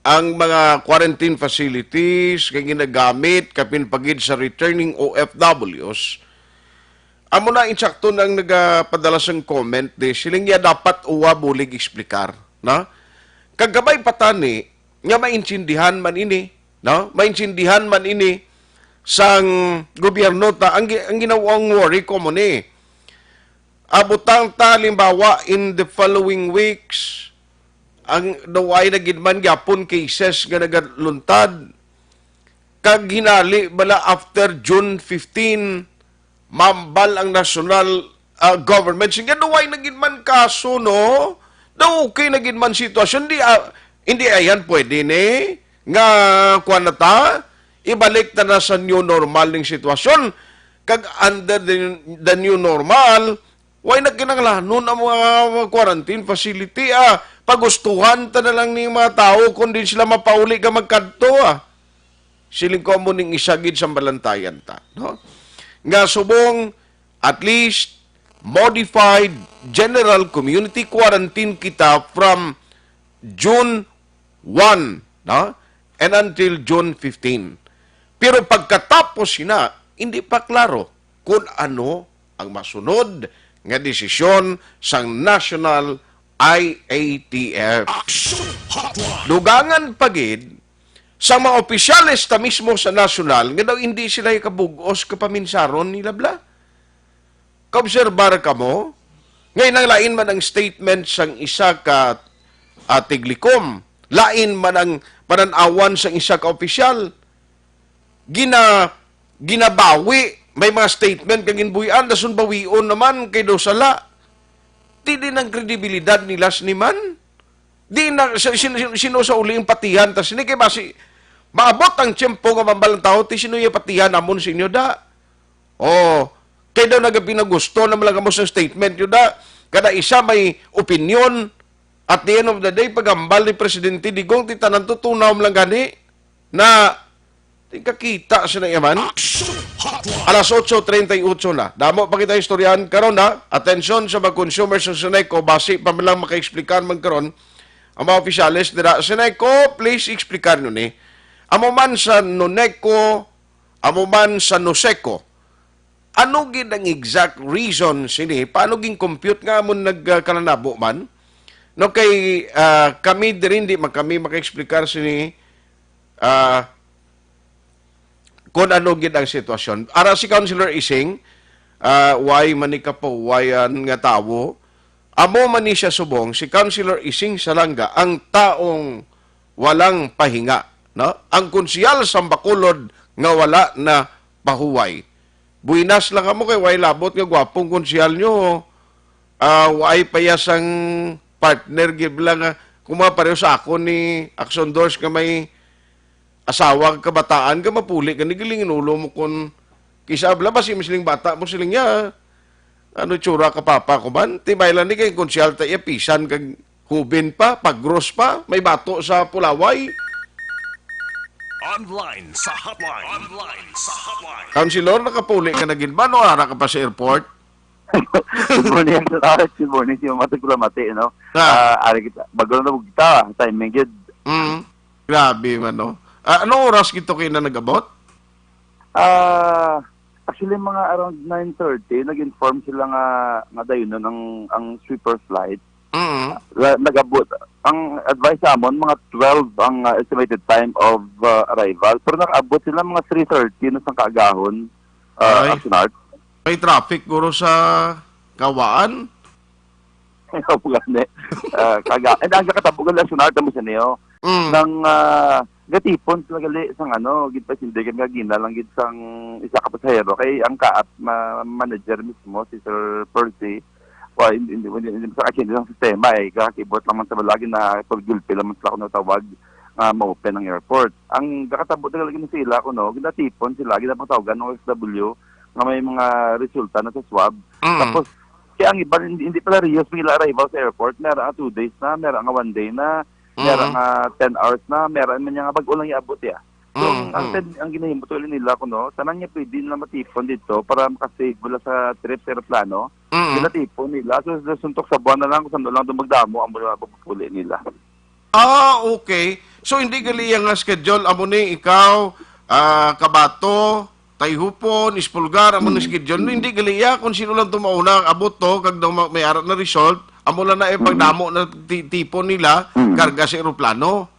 ang mga quarantine facilities nga ginagamit, kapin pagid sa returning O F Ws. Amo na insakto nang nagapadala sang comment di, siling niya dapat uwa bulig explicar, no? Kag kabay pa tani nga maintindihan man ini, no? Maintindihan man ini sang gobyerno ta ang gi-, ang ginawang worry ko mo ni. Abutang ta halimbawa in the following weeks ang daw ay na gid man gyapon cases nga nagaluntad. Kag hinali bala after June fifteen, mambal ang national, ah, government. Sige, daw ay na gid man kaso, no? Daw okay na gid man sitwasyon. Di, ah, hindi ayan pwede ni nga kuwan na ta, ibalik ta na sa new normal ning sitwasyon. Kag under the, the new normal, way na kinahanglanon ang mga quarantine facility, ah. Pagustuhan ta na lang ning mga tawo kung di sila mapauli ka magkadto, ah. Siling ko mo ning isa gid sa balantayan ta, no? Nga subong, at least, modified general community quarantine kita from June one, no? And until June fifteen. Pero pagkatapos sina, hindi pa klaro kung ano ang masunod nga desisyon sang National I A T F. Action Hotline. Dugangan pa gid sa mga opisyales ta mismo sa nasyonal nga daw hindi sila kabug-os ka paminsaron nila bla. Kaobserbar kamo, ngay nang lain man ang statement sang isa ka, ah, tiglikom, lain man ang panan-awan sang isa ka opisyal. Gina-, ginabawi, may mga statement kang ginbuhian, dason bawion naman kay daw sala. Di din ang kredibilidad nila sini man. Di na, sa-, sin-, sin-, sino sa uli ang patihan ta sini? Kay basi, maabot ang tiyempo nga mambal ang tawo, ti sino yung patihan namon sa inyo da? Oh, kay daw nagapinagusto naman lang kamo sa statement yun da. Kada isa may opinion. At the end of the day, pagambal ni Presidente Digong, ti tanan tutunaw lang gani na di kakita sa naiyaman. Action Hotline. Alas otso treinta y ocho na. Damo pa kita istoryahan karon, ha. Atensyon sa mga consumers sa Seneco, basi pa man lang maka-explicar man karon ang mga opisyales dira. Seneco, please explicar nyo ni. Amo man sa Noneco, amo man sa Noseco. Ano gid ang exact reason sini? Paano gin-compute nga amo nagkalanabo man? No, kay, ah, kami diri, hindi man kami maka-explicar sini, ah, kung ano gid ang sitwasyon. Ara si Councilor Ising, ah, why man ni kapahuwayan nga tawo? Amo man ni siya subong, si Councilor Ising Salanga, ang taong walang pahinga, no? Ang konsehal sa Bacolod nga wala na pahuway. Buinas lang kamo kay way labot nga gwapong konsehal nyo. Ah, way payas ang partner, gid lang, ah, kung mga pareho sa akon ni Action Doors nga may asawa, kabataan ka, mapuli ka ni gilinginulo mo kun kisa abla ba si misling bata mo siling niya. Ano tsura ka, papa ko man? Tibay lang ni kay kung siya ta iya pisan kag hubin pa, pagros pa, may bato sa pulaway. Online sa hotline. Online sa hotline. Councilor, nakapuli ka na gid ba? No, ara ka pa sa airport? Good morning, Uncle Art. Good morning, si Mama Taglamati, no? Ah. Ah, ari kita. Bago na bugta, timing gid. Mm. Grabe man, no? Ah, anong oras gito kayo na nag-abot? Ah, actually, mga around nine thirty, nag-inform sila nga, nga dayon nun ang, ang sweeper flight. Mm. La-, nag-abot. Ang advice sa amon, mga twelve ang, ah, estimated time of, ah, arrival. Pero nakaabot sila mga three thirty na sang kaagahon, ah, Ay. Action Art. May traffic, guro, sa Kawaan? Opo, gani. Ah, kaga-, and ang nakatabo gali, Action Art, amo sa niyo. Mm. Nang, ah, gatipon sila gali sang ano, ginpasindigan nga gina lang gid sang isa ka pasahero. Kay ang kaap ma-, manager mismo, si Sir Percy, wa, hindi, hindi, hindi, hindi sa akin ang sistema, eh. Kakibot lang man sa balagi na pag-gulpi lang man sila kung natawag nga ma-open ang airport. Ang gakatabo talaga ni sila, kuno, ginatipon sila, ginapatawagan ng O F W nga may mga resulta na sa swab. Mm. Tapos, kaya ang iban, hindi, hindi pala rehas ang ila arrival sa airport. Meron nga two days na, meron nga one day na, meron Mm. nga ten hours na, meron man niya nga bag-o lang iabot, ya. So, Mm, ang mm. ten, ang ginahimo to nila, kuno, tanan niya pwede na matipon dito para makasave wala sa trip sa aeroplano. Mm. Ginatipon nila. So, sa suntok sa buwan na lang, kung saan lang itong magdamo, ang mga pagpupuli nila. Ah, okay. So, hindi gali iya nga schedule, amo ni ikaw, ah, Kabato, Tayhupon, Espulgar, amo ni Mm. schedule. No, hindi gali iya kung sino lang tumauna, abot to, kag daw ma-, may ara na result, amo lang na, eh, Mm. pagdamo na ti-, tipon nila, Mm. karga sa eroplano.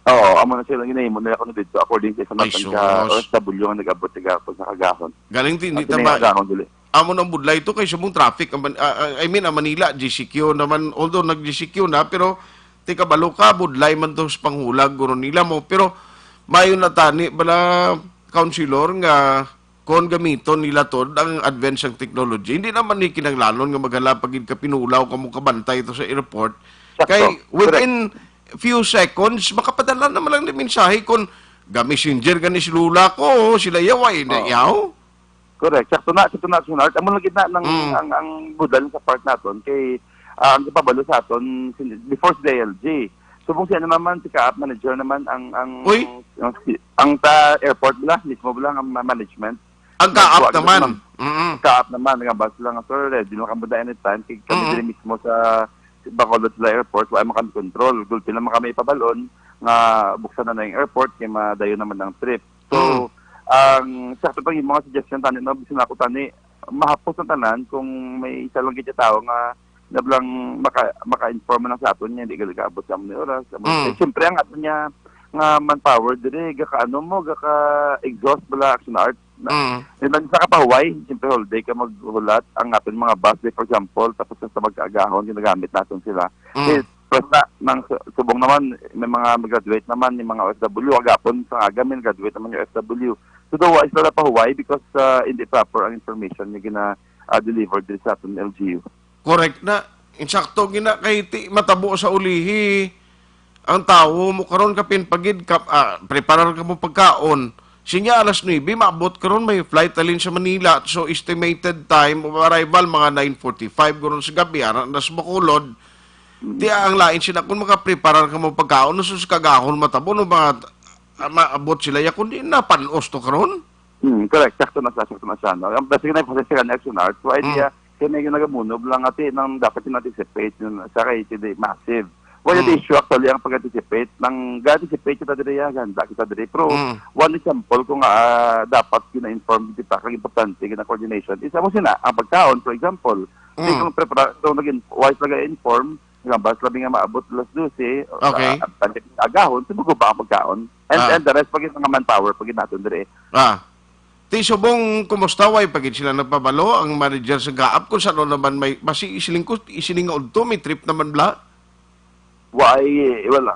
Oo, amo na sila ginahimo nila kuno didto, according sa isa Ay, naton ka sus. O F W nga nag-abot sa gahapon sa kagahon. Galing ti-, hindi Ang tama. Tinigagahon dili. Amo nang budlay to kay subong traffic ang Man-, ah, ah, I mean, ang Manila, G C Q naman, although nag-G C Q na, pero ti kabalo ka, budlay man to sa panghulag, guro nila mo. Pero mayo na tani bala, Councilor, nga kon gamiton nila to ang advance sang technology, hindi naman ni kinahanglanon nga maghala pa gid ka pinulaw kamo kabantay to sa airport. Sakto. Kay within Correct. few seconds, makapadala naman lang ni mensahe kon ga-messenger gani si Lola ko, sila yawa, hindi Oo. yaw. Correct. Sakto na, sakto na, Sunart. Amo lang gid na nang, Mm. ang, ang budal sa part naton kay, ah, ang ipabalo sa aton sin-, before sa D I L G. Subong siya naman, si Kaap manager naman ang, ang, Uy. ang, si-, ang ta airport bala, mismo bala ang ma-, management. Ang Kaap Nagkuha gid naman. naman. Mm. Kaap naman, nga bus lang, "Sir, ready na kamo da anytime." Kay kami Mm. diri mismo sa Bacolod sila airport, wa man kami control. Gulpi naman kami ipabalon nga buksan na na yung airport kay madayon naman ang trip. So, Mm. ang sakto pang yung mga suggestion tani, no, bisan ako tani, mahapos ang tanan kung may isa lang gid tawo nga nablang maka-, maka-inform man lang sa aton niya, hindi gali kaabot sa amon ni oras. Amo Mm. eh, siyempre, ang aton niya nga manpower diri, gaka-ano mo, gaka-exhaust bala, Action Art. Na, Mm. yun lang sa kapahuway, siyempre, whole day ka maghulat. Ang aton mga bus, like, for example, tapos sa magkaagahon, ginagamit naton sila. Mm. Eh, plus na, nang su-, subong naman, may mga mag-graduate naman, yung mga O F W, agapon, sa aga, may graduate naman yung O F W. So, daw, wa sila napahuway because, ah, hindi proper ang information nga gina-, ah, deliver diri sa aton L G U. Correct na. Insakto gina kay ti matabo sa ulihi. Ang tawo mo karon kapin pagid ka, ah, preparar ka mo pagkaon. Sinya alas nuebe, maabot karon may flight alin sa Manila. So, estimated time of arrival, mga nine forty-five, karon sa gabi, ara na sa Bacolod. Mm. Ti ang lain sila kung makapreparar ka mo pagkaon, no, sus, kagahon matabo, no, mga, ah, maabot sila, ya, kundi napanos to karon. Hmm, correct. Sakto na siya, sakto na siya, no? Ang basic na yung process ka na Action Art, so idea, Mm. kaya may nagamunob lang ati nang dapat yung anticipate yun sa kay hindi massive. Well, Mm. the issue actually ang pag-anticipate, nang ga-anticipate kita diri, ya, ganda kita diri. Pero Mm. one example ko nga, ah, dapat gina-inform kita, kag importante, gina-coordination. Isa mo sina, ang pagkaon, for example, Mm. kung prepara-, kung naging wise lang inform, nga bus labi nga maabot alas dose, Okay. ah, ang agahon, so maguba ang pagkaon. And, Ah. and the rest, pag mga manpower, pag naton dire. Ah. Ti subong, kumusta? Way pa gid sila nagpabalo ang manager sa Gaap kung saan naman may, basi isiling ko, isiling nga udto, may trip naman bla? Way, wala.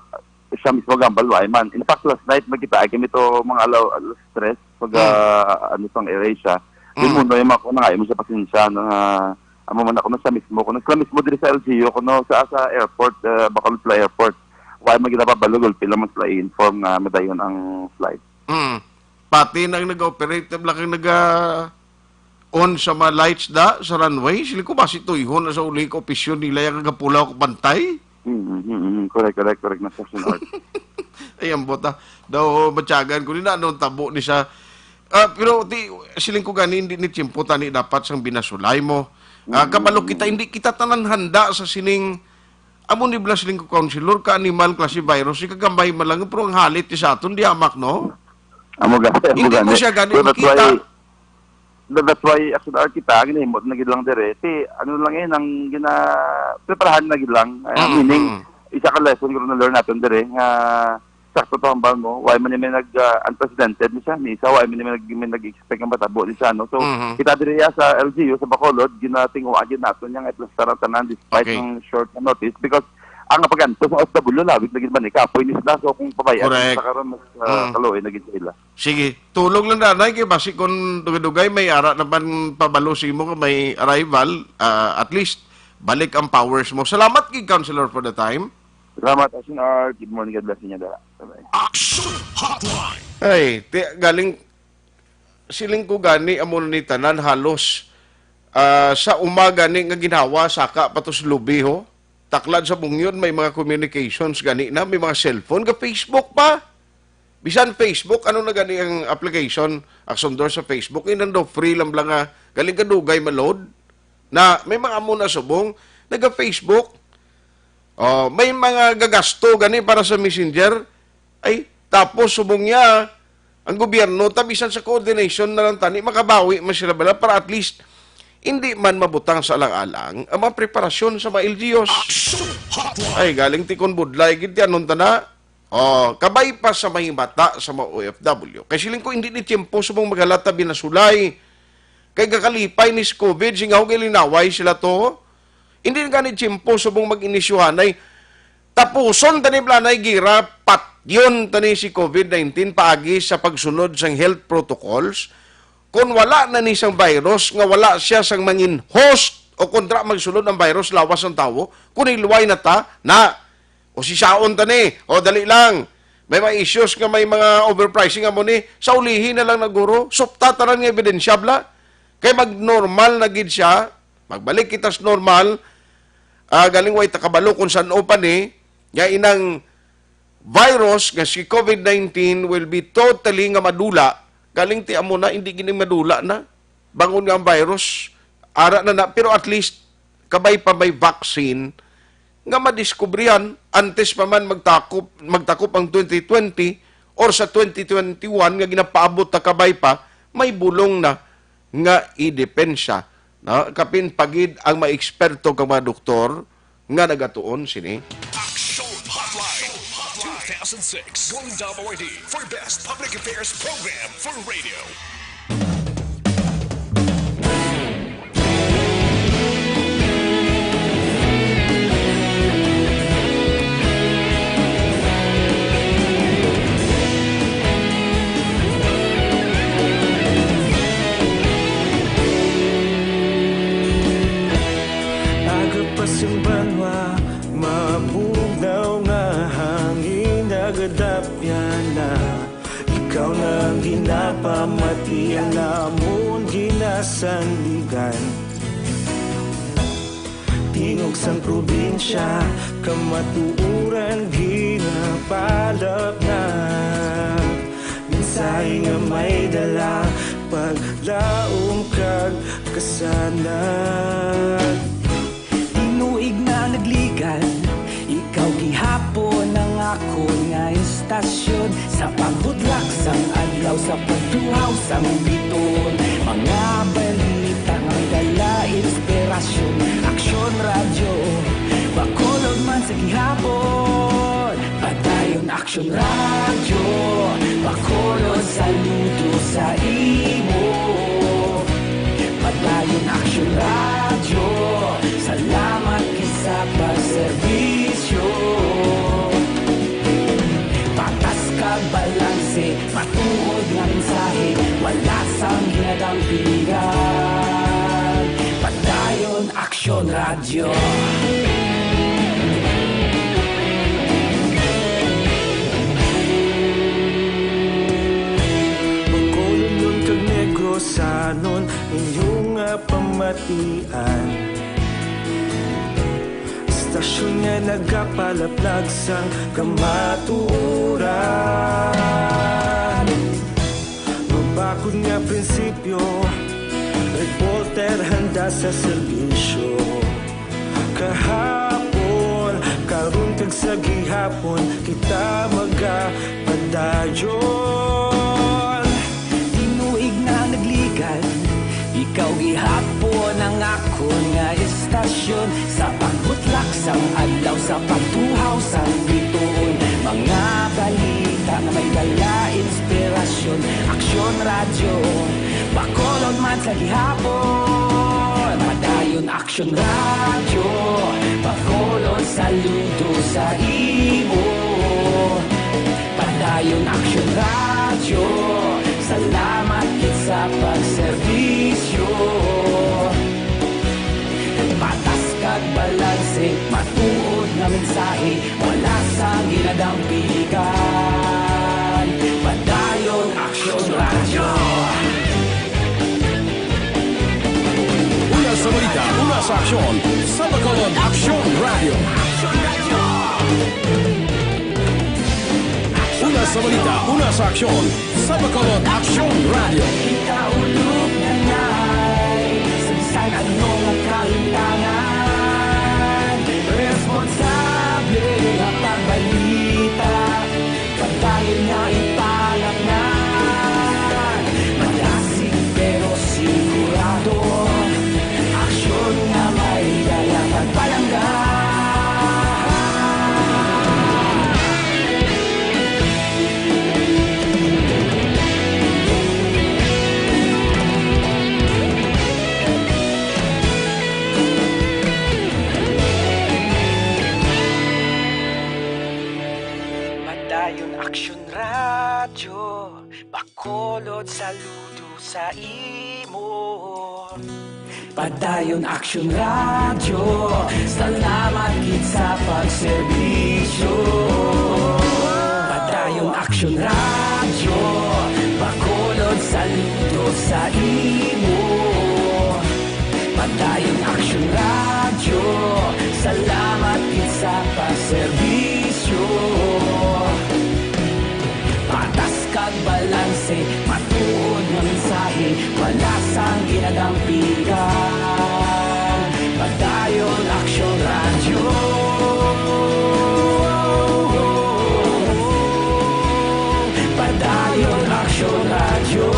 Siya mismo gambal, way man. In fact, last night, magkita ay kami to mga alaw-, alas tres, pag, Hmm. ah, ano, pang erase siya. Hmm. Yung mundo, yung mga kunang ayaw mo siya pasensya, no, nga, amo man ako na siya mismo, kung sila mismo diri sa L G U, kuno sa, sa airport, ah, Bacolod Fly Airport. Way man ginapabalo, gulpi lang man sila i-inform nga madayon ang flight. Hmm. Pati nang nag-operate, bla kang naga-, on sa mga lights da sa runway. Siling ko, basi tuyhon na sa uli ka opisyon nila yung kagapulaw ka pantay. Mm, mm, mm, mm. Correct, correct, correct na, Sir Art. Ay, ambot, ah. Daw, matyagan ko ni na, anong tabo ni sa... Ah, pero ti, siling ko gani, hindi ni tiyempo tani dapat sang binasulay mo. Ah, Mm, kabalo mm, kita, mm. Hindi kita tanan handa sa sining, amo ni bala siling ko, Councilor, ka animal klase virus, ikagamay man lang, pero ang halit ti sa aton, di amak, no? Amo gani, amo Hindi mo gani. Siya gani So, that's makita. Why, that, that's why, actually, Art, kita, ang ginahimo na gid lang dire. Ti, ano lang eh, nang gina-, preparahan na gid lang. Ah, Mm, meaning, mm. Isa ka lesson ko na learn natin dire, nga sakto to hambal mo, why man may nag, ah, unprecedented ni siya, ni isa, why man may nag-, may nag-expect nga matabo ni siya, no? So, Mhm. kita diri ya sa L G U, sa Bacolod, ginatinguha gid nato niya nga i-plastar ang tanan despite Okay. ng short na notice because ang pag-antos sa O F W, lawig na gid man, eh, kapoy ni sila. So, kung pabayaan Correct. Sa karon, mas, ah, Mm. kaluoy na gid sa ila. Sige, tulog lang, Danay, kay basi kung dugay-dugay may ara naman pabalo sa imo nga may arrival, ah, at least, balik ang powers mo. Salamat gid, Councilor, for the time. Salamat, Asin Art. Good morning, God bless ninyo, dala. Bye-bye. Action Hotline. Ay, ti-, galing, siling ko gani, amo na ni tanan, halos, ah, sa umaga ni nga ginhawa, saka pa to sa lubi, ho. Taklad sa Bungyon, may mga communications gani na, may mga cellphone, ga Facebook pa. Bisan Facebook, ano na gani ang application, Aksondor, sa Facebook? Inang daw free lang bala nga, galing kadugay ma-load. Na may mga amo na subong, naga-Facebook. Oh, may mga gagasto gani para sa Messenger. Ay, tapos subong niya, ang gobyerno, ta bisan sa coordination na lang tani, makabawi man sila bala para at least hindi man mabutang sa alang-alang ang mga preparasyon sa mga L G Us. Action Hotline. Ay, galing ti kon budlay, gid ti anon ta na. Oh, kabay pa sa mahimata sa mga O F W. Kay siling ko, hindi ni tiyempo subong maghalata binasulay. Kay gakalipay ni si COVID, sing ako gilinaway sila to. Hindi na gani tiyempo subong mag-inisyuhanay. Tapuson tani planay gira, patyon tani si COVID nineteen paagi sa pagsunod sang health protocols. Kung wala na ni sang virus, nga wala siya sang mangin host o kontra magsulod ang virus lawas ang tawo, kung hilway na ta, na, o sisaon ta ni, o dali lang. May mga issues nga may mga overpricing amo ni, sa ulihi na lang na guro, supta tanan nga ebidensya bala. Kay mag-normal na gid siya, magbalik kita sa normal, ah, galing way ta kabalo kung san-o pa ni, nga inang virus nga si COVID nineteen will be totally nga madula, galing ti amo na, hindi gini madula na. Bangon nga ang virus, ara na na, pero at least, kabay pa may vaccine nga madiskubrihan antes pa man magtakop, magtakop ang twenty twenty or sa twenty twenty-one nga ginapaabot ta kabay pa, may bulong na nga idepensya, no? Kapin pagid ang mga eksperto kag mga doktor nga nagatuon sini. Action Hotline two thousand six, Golden Dome Awardee for Best Public Affairs Program for Radio. Aga pa sing banwa, mabugnaw nga hangin, nagadapyan na. Ikaw na ang ginapamati, ang amon ginasandigan. Tingog sang probinsya, kamatuoran ginapalapnag. Mensahe nga may dala, paglaom kag kasanag. Tinuig na nagligad, ikaw gihapon ang akon nga istasyon. Sa pagbutlak sang adlaw, sa pagtuhaw sang biton, mga balita nga dala inspirasyon. Aksyon Radyo Bacolod man sa gihapon. Padayon Aksyon Radyo Bacolod, saludo sa imo. Padayon Aksyon Radyo, salamat gid sa pagserbisyo. Patas kag balanse, matuod nga mensahe, wala sang ginadampingan. Padayon Aksyon Radyo. Bacolod, Leon kag Negros, Sanon inyong nga pamatian. Istasyon nga nagapalaplag sang kamatuoran. Mabakod nga prinsipyo, reporter handa sa serbisyo. Kahapon, karon kag sa gihapon, kita magapadayon. Tinuig na ang nagligan, ikaw gihapon ang akon nga istasyon. Sa pagbutlak sang adlaw, sa pagtuhaw sang bituon, mga balita nga may dala inspirasyon. Aksyon Radyo, Bacolod man sa gihapon. Padayon Aksyon Radyo, Bacolod, saludo sa imo. Padayon Aksyon Radyo, salamat gid sa pagserbisyo. Patas kag balanse, matuod nga mensahe, wala sang ginadampigan. Padayon Aksyon Radyo. Una sa balita, una sa aksyon, sa Bacolod Aksyon Radyo. Una sa balita, una sa aksyon, sa Bacolod Aksyon Radyo. Kita ulog na nay, sa bisan ano nga kahitangan, responsable nga pagbalita. Padayon nga ipalapnan, malasig pero sigurado. Aksyon nga may dala kag palangga. Padayon Aksyon Radyo, Bacolod, saludo sa imo. Padayon Aksyon Radyo, salamat gid sa pagserbisyo. Padayon Aksyon Radyo, Bacolod, saludo sa imo. Padayon Aksyon Radyo, salamat gid sa pagserbisyo. Patas kag balanse, matuod nga mensahe, wala sang ginadampigan. Padayon Aksyon Radyo. Padayon Aksyon Radyo.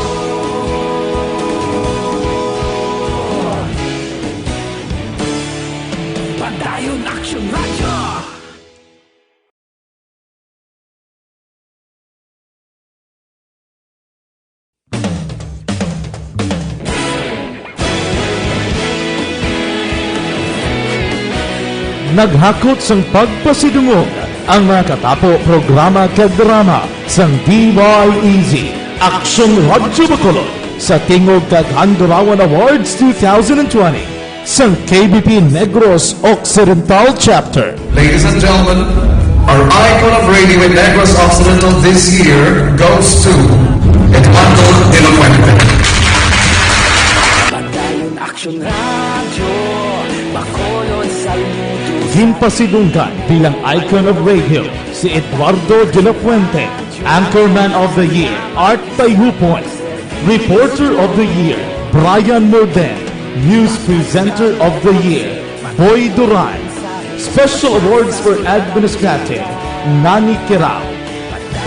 Padayon Aksyon Radyo. Naghakot sang pagpasidungog ang mga katapo, programa kag drama sang D Y E Z, Aksyon Radyo Bacolod, sa Tingog kag Handurawan Awards two thousand twenty sang K B P Negros Occidental Chapter. Ladies and gentlemen, our icon of radio in Negros Occidental this year goes to Eduardo de la Fuente. Padayon Aksyon Radyo, Bacolod, saludo. Ginpasidunggan bilang icon of radio si Eduardo de la Fuente, Anchorman of the Year, Art Tayhupon, Reporter of the Year, Brian Morden, News Presenter of the Year, Boy Duran, Special Awards for Administrative, Nani Kirao,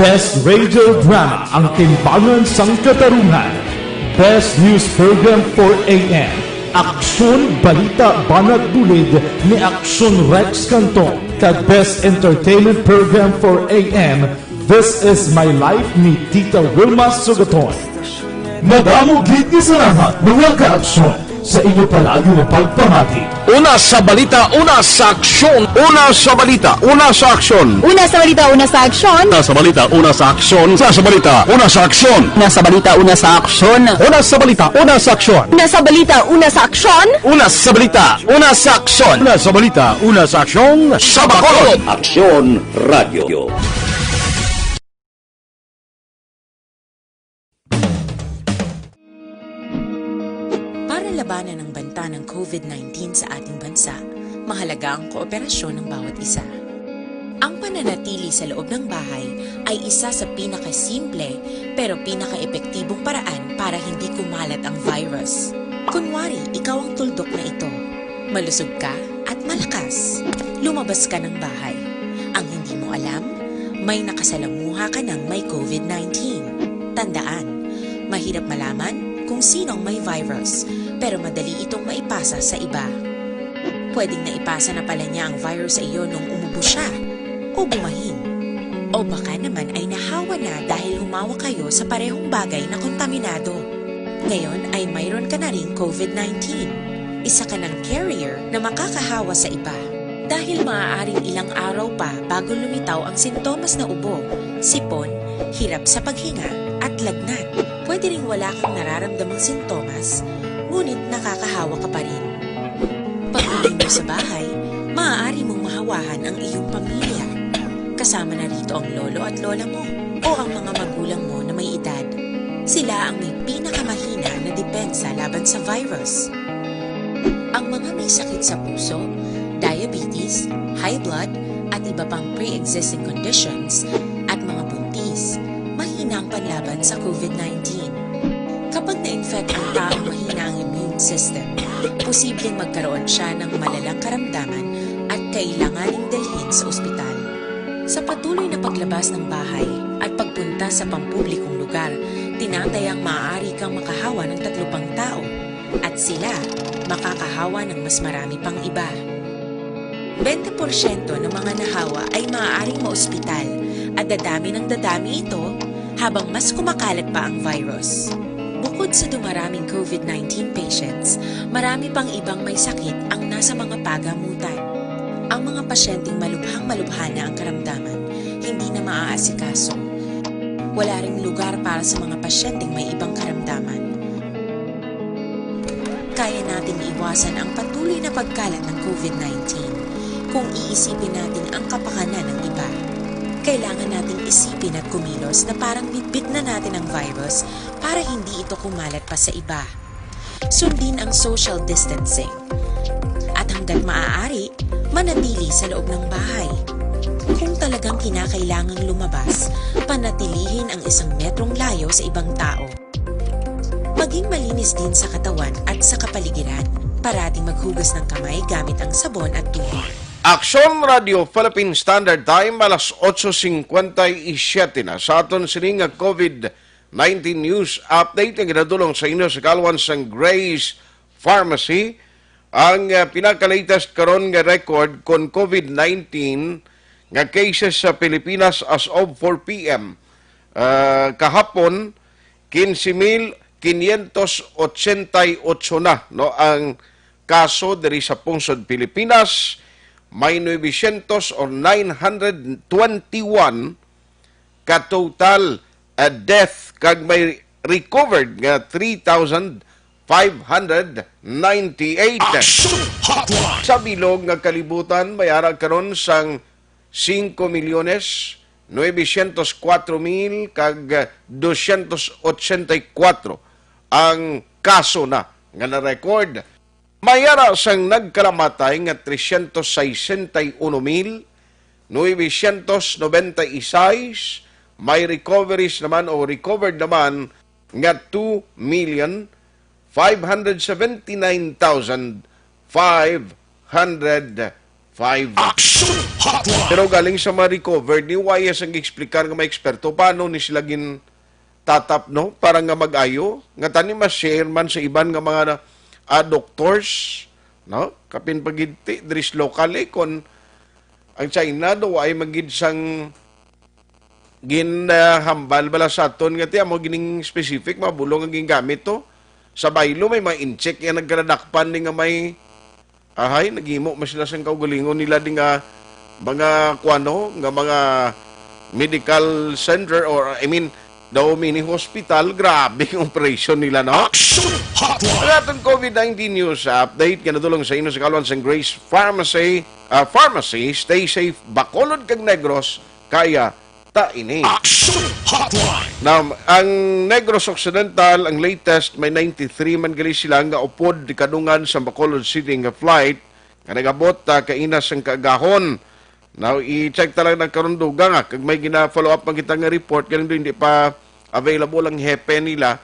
Best Radio Drama, Ang Timbangan sang Katarungan, Best News Program four A M, Aksyon Balita Banat Bulid ni Aksyon Rex Cantong, kag Best Entertainment Program four A M, This Is My Life ni Tita Wilma Sugaton. Madamo gid nga salamat, mga kaaksyon, sa inyo palagi nga pagpamati. Una sa balita, una sa aksyon. Una sa balita, una sa aksyon. Una sa balita, una sa aksyon. Una sa balita, una sa aksyon. Una sa balita, una sa aksyon. Una sa balita, una sa aksyon. Una sa balita, una sa aksyon. Una sa balita, una sa aksyon. Una sa balita, una sa aksyon. Una sa balita, una sa aksyon. Sa Bacolod. Aksyon Radio. COVID nineteen sa ating bansa, mahalaga ang kooperasyon ng bawat isa. Ang pananatili sa loob ng bahay ay isa sa pinakasimple pero pinakaepektibong paraan para hindi kumalat ang virus. Kunwari, ikaw ang tuldok na ito. Malusog ka at malakas. Lumabas ka ng bahay. Ang hindi mo alam, may nakasalamuha ka ng may COVID nineteen. Tandaan, mahirap malaman kung sino ang may virus, pero madali itong maipasa sa iba. Pwedeng naipasa na pala niya ang virus sa iyo nung umubo siya o bumahin. O baka naman ay nahawa na dahil humawak kayo sa parehong bagay na kontaminado. Ngayon ay mayroon ka na ring COVID nineteen. Isa ka ng carrier na makakahawa sa iba. Dahil maaaring ilang araw pa bago lumitaw ang sintomas na ubo, sipon, hirap sa paghinga, at lagnat. Pwede ring wala kang nararamdamang sintomas, ngunit nakakahawa ka pa rin. Pag-uwi mo sa bahay, maaari mong mahawahan ang iyong pamilya. Kasama na rito ang lolo at lola mo o ang mga magulang mo na may edad. Sila ang may pinakamahina na depensa laban sa virus. Ang mga may sakit sa puso, diabetes, high blood, at iba pang pre-existing conditions, at mga buntis, mahina ang panlaban sa COVID nineteen. Kapag na-infect ang taong mahina ang immune system, posibleng magkaroon siya ng malalang karamdaman at kailanganing dalhin sa ospital. Sa patuloy na paglabas ng bahay at pagpunta sa pampublikong lugar, tinatayang maaari kang makahawa ng tatlo pang tao, at sila makakahawa ng mas marami pang iba. Bente porsyento ng mga nahawa ay maaaring maospital, at dadami ng dadami ito habang mas kumakalat pa ang virus. Bukod sa dumaraming COVID nineteen patients, marami pang ibang may sakit ang nasa mga pagamutan. Ang mga pasyenteng malubhang-malubha na ang karamdaman, hindi na maaasikaso. Wala ring lugar para sa mga pasyenteng may ibang karamdaman. Kaya nating iwasan ang patuloy na pagkalat ng COVID nineteen kung iisipin natin ang kapakanan ng iba. Kailangan nating isipin at kumilos na parang bitbit na natin ang virus para hindi ito kumalat pa sa iba. Sundin ang social distancing. At hanggat maaari, manatili sa loob ng bahay. Kung talagang kinakailangang lumabas, panatilihin ang isang metrong layo sa ibang tao. Maging malinis din sa katawan at sa kapaligiran. Parating maghugas ng kamay gamit ang sabon at tubig. Aksyon Radio Philippine Standard Time, alas otso cincuenta y siete na. Sa aton sini nga COVID nineteen news update nga ginadulong sa inyo sa kalwan sang Grace Pharmacy, ang, ah, pinaka-latest karon nga record kon COVID nineteen nga cases sa Pilipinas as of four P M, ah, kahapon, quince mil quinientos ochenta y ocho na, no, ang kaso diri sa pungsod Pilipinas. May novecientos or nine hundred twenty-one ka total, ah, death, kag may recovered nga three thousand five hundred ninety-eight. Action Hotline! Sa bilog nga kalibutan, may ara karon sang singko milyones, nuwebesyentos kwatro mil kag dosyentos ochenta y kwatro ang kaso na nga na-record. May ara sang nagkalamatay nga tresyentos sesenta y uno mil nuwebesyentos nobenta y seis, may recoveries naman o recovered naman nga two million five hundred seventy-nine thousand five hundred five. Action Hotline! Pero galing sa mga recovered, ni wayas ang explicar nga may eksperto, paano ni sila gin tatap, no? Para nga mag-ayo, nga tani ma-share man sa iban nga mga, ah, doctors, no? Kapin pagidti, dris local, eh, kon ang China daw ay magid sang gin, ah, hambal bala sa aton nga ti amo gining specific, mga bulong ang gingamit to. Sa baylo, may mga incheck nga nagkaladakpan ni nga may Ahay, naghimo man sila sang kaugalingon nila di nga mga kuwano, nga mga medical center or, I mean, daw mini hospital. Grabe ang operation nila, no? Action Hotline! Ang atong COVID nineteen news update nga nadulong sa inyo sa kalwan sang Grace Pharmacy, ah, Pharmacy. Stay safe, Bacolod kag Negros, kaya ta ini. Action Hotline. Now, ang Negros Occidental, ang latest, may ninety-three man gali sila nga upod kadungan sa Bacolod City nga flight nga nagabot, ah, kaina sang kaagahon. Now, i-check ta lang nagkaron dugang, ah, kag may gina-follow up man kita nga report, galing doon hindi pa available ang hepe nila,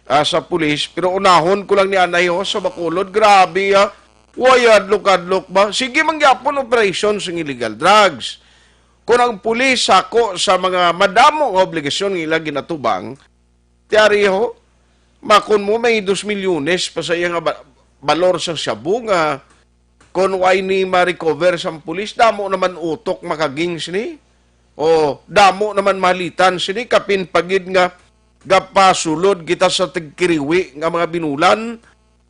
ah, sa pulis. Pero unahon ko lang ni anay, ho, sa Bacolod, grabe, ah. Way adlok-adlok ba? Sige man gyapon operation sang illegal drugs. Kung ang pulis sako sa mga madamo nga obligasyon nga ila ginatubang, tiyari ho, makon mo may dos milyones pa sa iya nga ba-, balor sang shabu nga kung way ni ma-recover sang pulis, damo naman utok makaging sini. O damo naman malitan sini, kapin pagid nga gapasulod kita sa tigkiriwi nga mga binulan.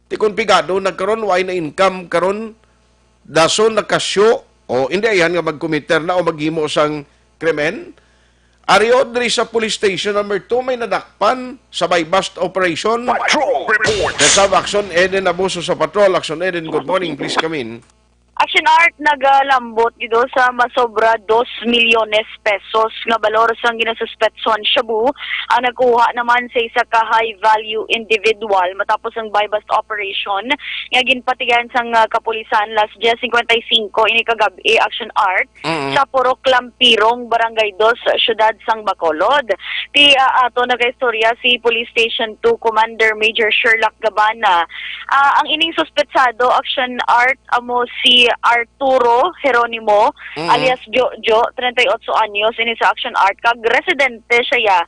Ti kon pigado nagkaron, way na income karon, dason nakasyo, o hindi ayan nga magkomiter na o maghimo sang krimen. Ari, o, diri sa police station number two, may nadakpan sa buy-bust operation. Patrol report. Sa Action Eden, abuso sa patrol. Action Eden, good morning. Please come in. Action Art nagalambot gido sa masobra dos milyones pesos nga balor sang ginasuspetsuhan shabu ang nakuha naman sa isa ka high-value individual matapos ang buy-bust operation nga ginpatigayan sang, ah, kapulisan las diez cincuenta y cinco ini kagab-i, Action Art, Mm. sa Purok Lampirong, Barangay Dos, Siyudad sang Bacolod. Ti, ah, ato nagaistorya si Police Station two Commander Major Sherlock Gabana. Ah, ang ining suspetsado, Action Art, amo si Arturo Jeronimo, Mm. alias Jojo, treinta y ocho anyos, ini sa Action Art, kag residente siya ya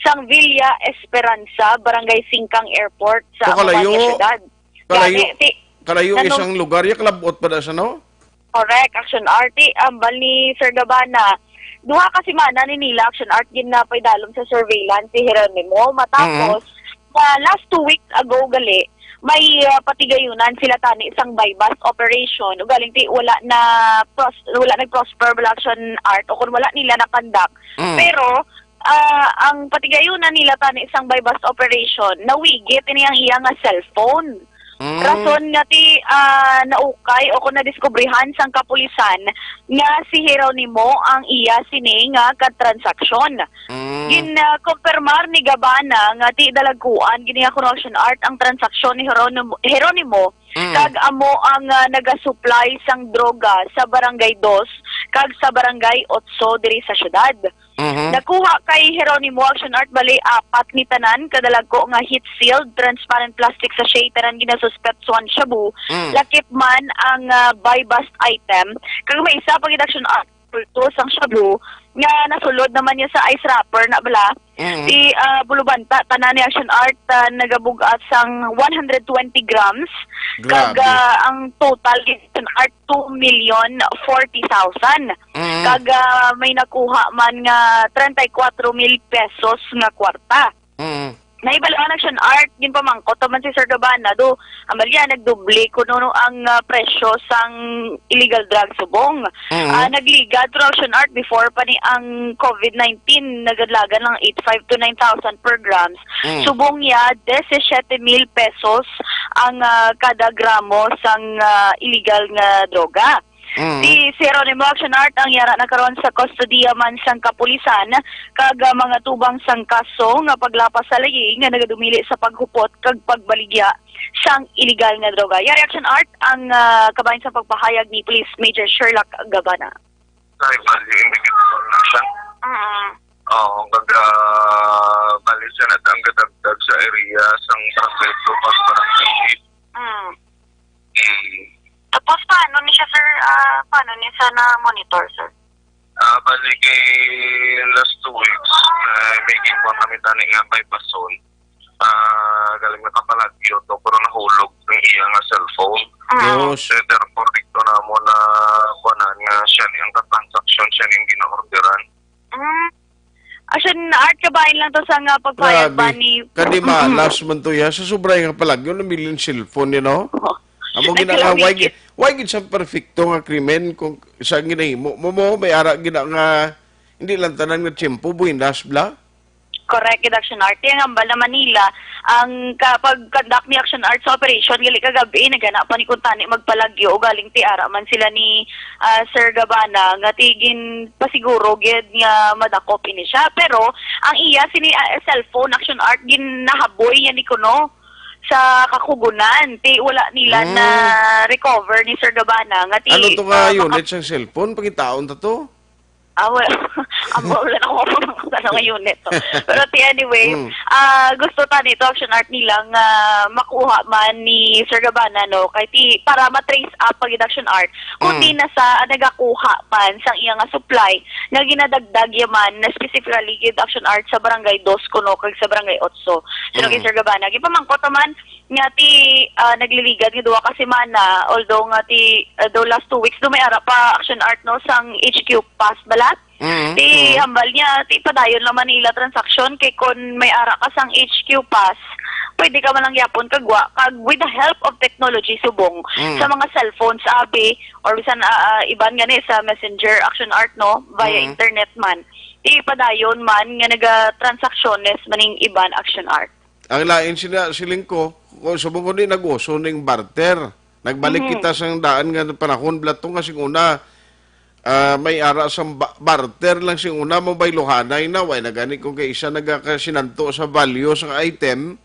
sang Villa Esperanza, Barangay Singkang Airport, sa So, kalayo, Amo man nga syudad. Kalayo, Gani, ti-, kalayo nanong isang lugar, ya kalabot pa da sa, no? Correct, Action Art. Ti, ambal ni Sir Gabana, duha ka semana ni nila, Action Art, ginapaydalom sa surveillance si Jeronimo. Matapos, Mm. sa last two weeks ago gali, may, ah, patigayunan sila tani sang buy-bust operation. Ugaling ti wala na pros-, wala nag-prosper bala, Action Art, o kung wala nila na-conduct. Mm. Pero, ah, ang patigayunan nila tani sang buy-bust operation, nawigit ini ang iya nga cellphone. Mm. Rason nga ti, ah, naukay o kung nadiskubrihan sang kapulisan nga si Jeronimo ang iya sini nga katransaksyon. Mm. Gin, ah, kumpirmar ni Gabana nga ti dalagkuan gini nga corruption art ang transaksyon ni Jeronimo, Jeronimo, Mm. kag amo ang, ah, nagasupply sang droga sa Barangay Dos kag sa Barangay Otso diri sa syudad. Mhm. Nakuha kay Jeronimo Action Art bali apat ni tanan kadalagko nga heat-sealed transparent plastic sachet, tanan ginasuspetsuhan shabu, Mm. lakip man ang, ah, buy-bust item. Kag may isa pa gid, Action Art, bulto sang shabu nga nasulod naman niya sa ice wrapper na bala. Mm. Si, ah, Bulubanta, tanan ni Action Art, ah, nagabug-at sang one hundred twenty grams. Kag, Grabe. ah, ang total gid, Action Art, two million forty thousand. Mm. Kag, ah, may nakuha man nga treinta y cuatro mil pesos nga kwarta. Mm. Nahibaluan, Action Art, ginpamangkot naman si Sir Gabana, do, ambal ya, nagdoble kuno ang, ah, presyo sang illegal drug subong. Mm. Ah, nagligad, pero, Action Art, before pa ni ang covid nineteen, nagadlagan lang eight five to nine thousand per grams. Mm. Subong ya, disisiete mil pesos ang, ah, kada gramo sang, ah, illegal nga droga. Mm. Si Jeronimo Action Art ang yara na karon sa kustodiya man sang kapulisan kag, ah, mga tubang sang kaso nga paglapas sa layi nga nagadumili sa paghupot kag pagbaligya sang iligal nga droga. Yari, Action Art, ang, ah, kabahin sa pagpahayag ni Police Major Sherlock Gabana. Sa value individual na siya. Mm. Oo, kag, ah, bali siya na ang gadagdag sa area sang barangay two kag barangay eight. Mm. Mm. Tapos, paano ni siya, sir? Ah, paano ni siya na-monitor, sir? Ah, bali kay last two weeks, ah, may gikuha kami tani nga buy-bust. Ah, galing nakapalagyo to, pero nahulog ang iya nga cellphone. Mm. Yes. So, therefore, dito na mo na kuwanan nga siya ni ang transaction, siya ni ang gina-orderan. Mm. Action Art, kabahin lang to sa nga pagpayag ba Grabe. ni Kadi Mm-mm. malas man to ya. Sa sobra nga palagyo, nabilin cellphone, you know? Oo. Amo Ay, gina-, grabe. why gi-, why gid sa perfecto nga krimen kung sa ginahimo mo, mo, may ara gina nga, hindi lang tanan nga tiyempo, buenas, bla? Correct, gid, Action Art. Ang hambal naman nila, ang kapag-conduct ni Action Art sa operation, gali kagabi, nagana pa ni kuntani magpalagyo, o galing ti ara man sila ni, ah, Sir Gabana, nga ti ginpasiguro gid nga madakop ini siya. Pero ang iya sini, ah, cellphone, Action Art, ginahaboy niya ni kuno sa kakugunan. Ti wala nila Mm. na-recover ni Sir Gabana nga ti, Ano to nga ah, maka- unit sang cellphone? Pangitaon ta to? Ah, wala. Amo, wala na ako mapamangkot ano nga unit to. Pero ti anyway, Mm. ah, gusto ta dito, Action Art, nila nga makuha man ni Sir Gabana, no? Kay ti, para ma-trace up pag Action Art, kundi Mm. na sa, ah, nagakuha man sang iya nga supply, nga ginadagdag yaman na specifically gid, Action Art, sa Barangay Dos kuno kag sa Barangay Otso. Sino kay Mm. Sir Gabana? Gipamangkot naman nga ti, ah, nagliligad nga duha ka semana, although nga ti, ah, daw last two weeks, do may ara pa, Action Art, no, sang H Q pass bala. Mm, Ti mm. hambal niya, ti padayon naman ni ila transaksyon, kay kon may ara ka sang H Q pass, pwede ka man lang yapon kagwa, kag with the help of technology subong, Mm. sa mga cellphones, abi, or bisan, ah, ah, iban gani sa Messenger, Action Art, no, via Mm. internet man. Ti padayon man nga naga-transacciones maning iban, Action Art. Ang lain sina, siling ko, kung subong ko ni nag-uso ning barter. Nagbalik Mhm. kita sang daan nga panahon, bala to nga sing una, ah, may ara sang ba-, barter lang sing una, mabayluhanay na, way na gani kung kay isa nagakasinanto sa value sa item,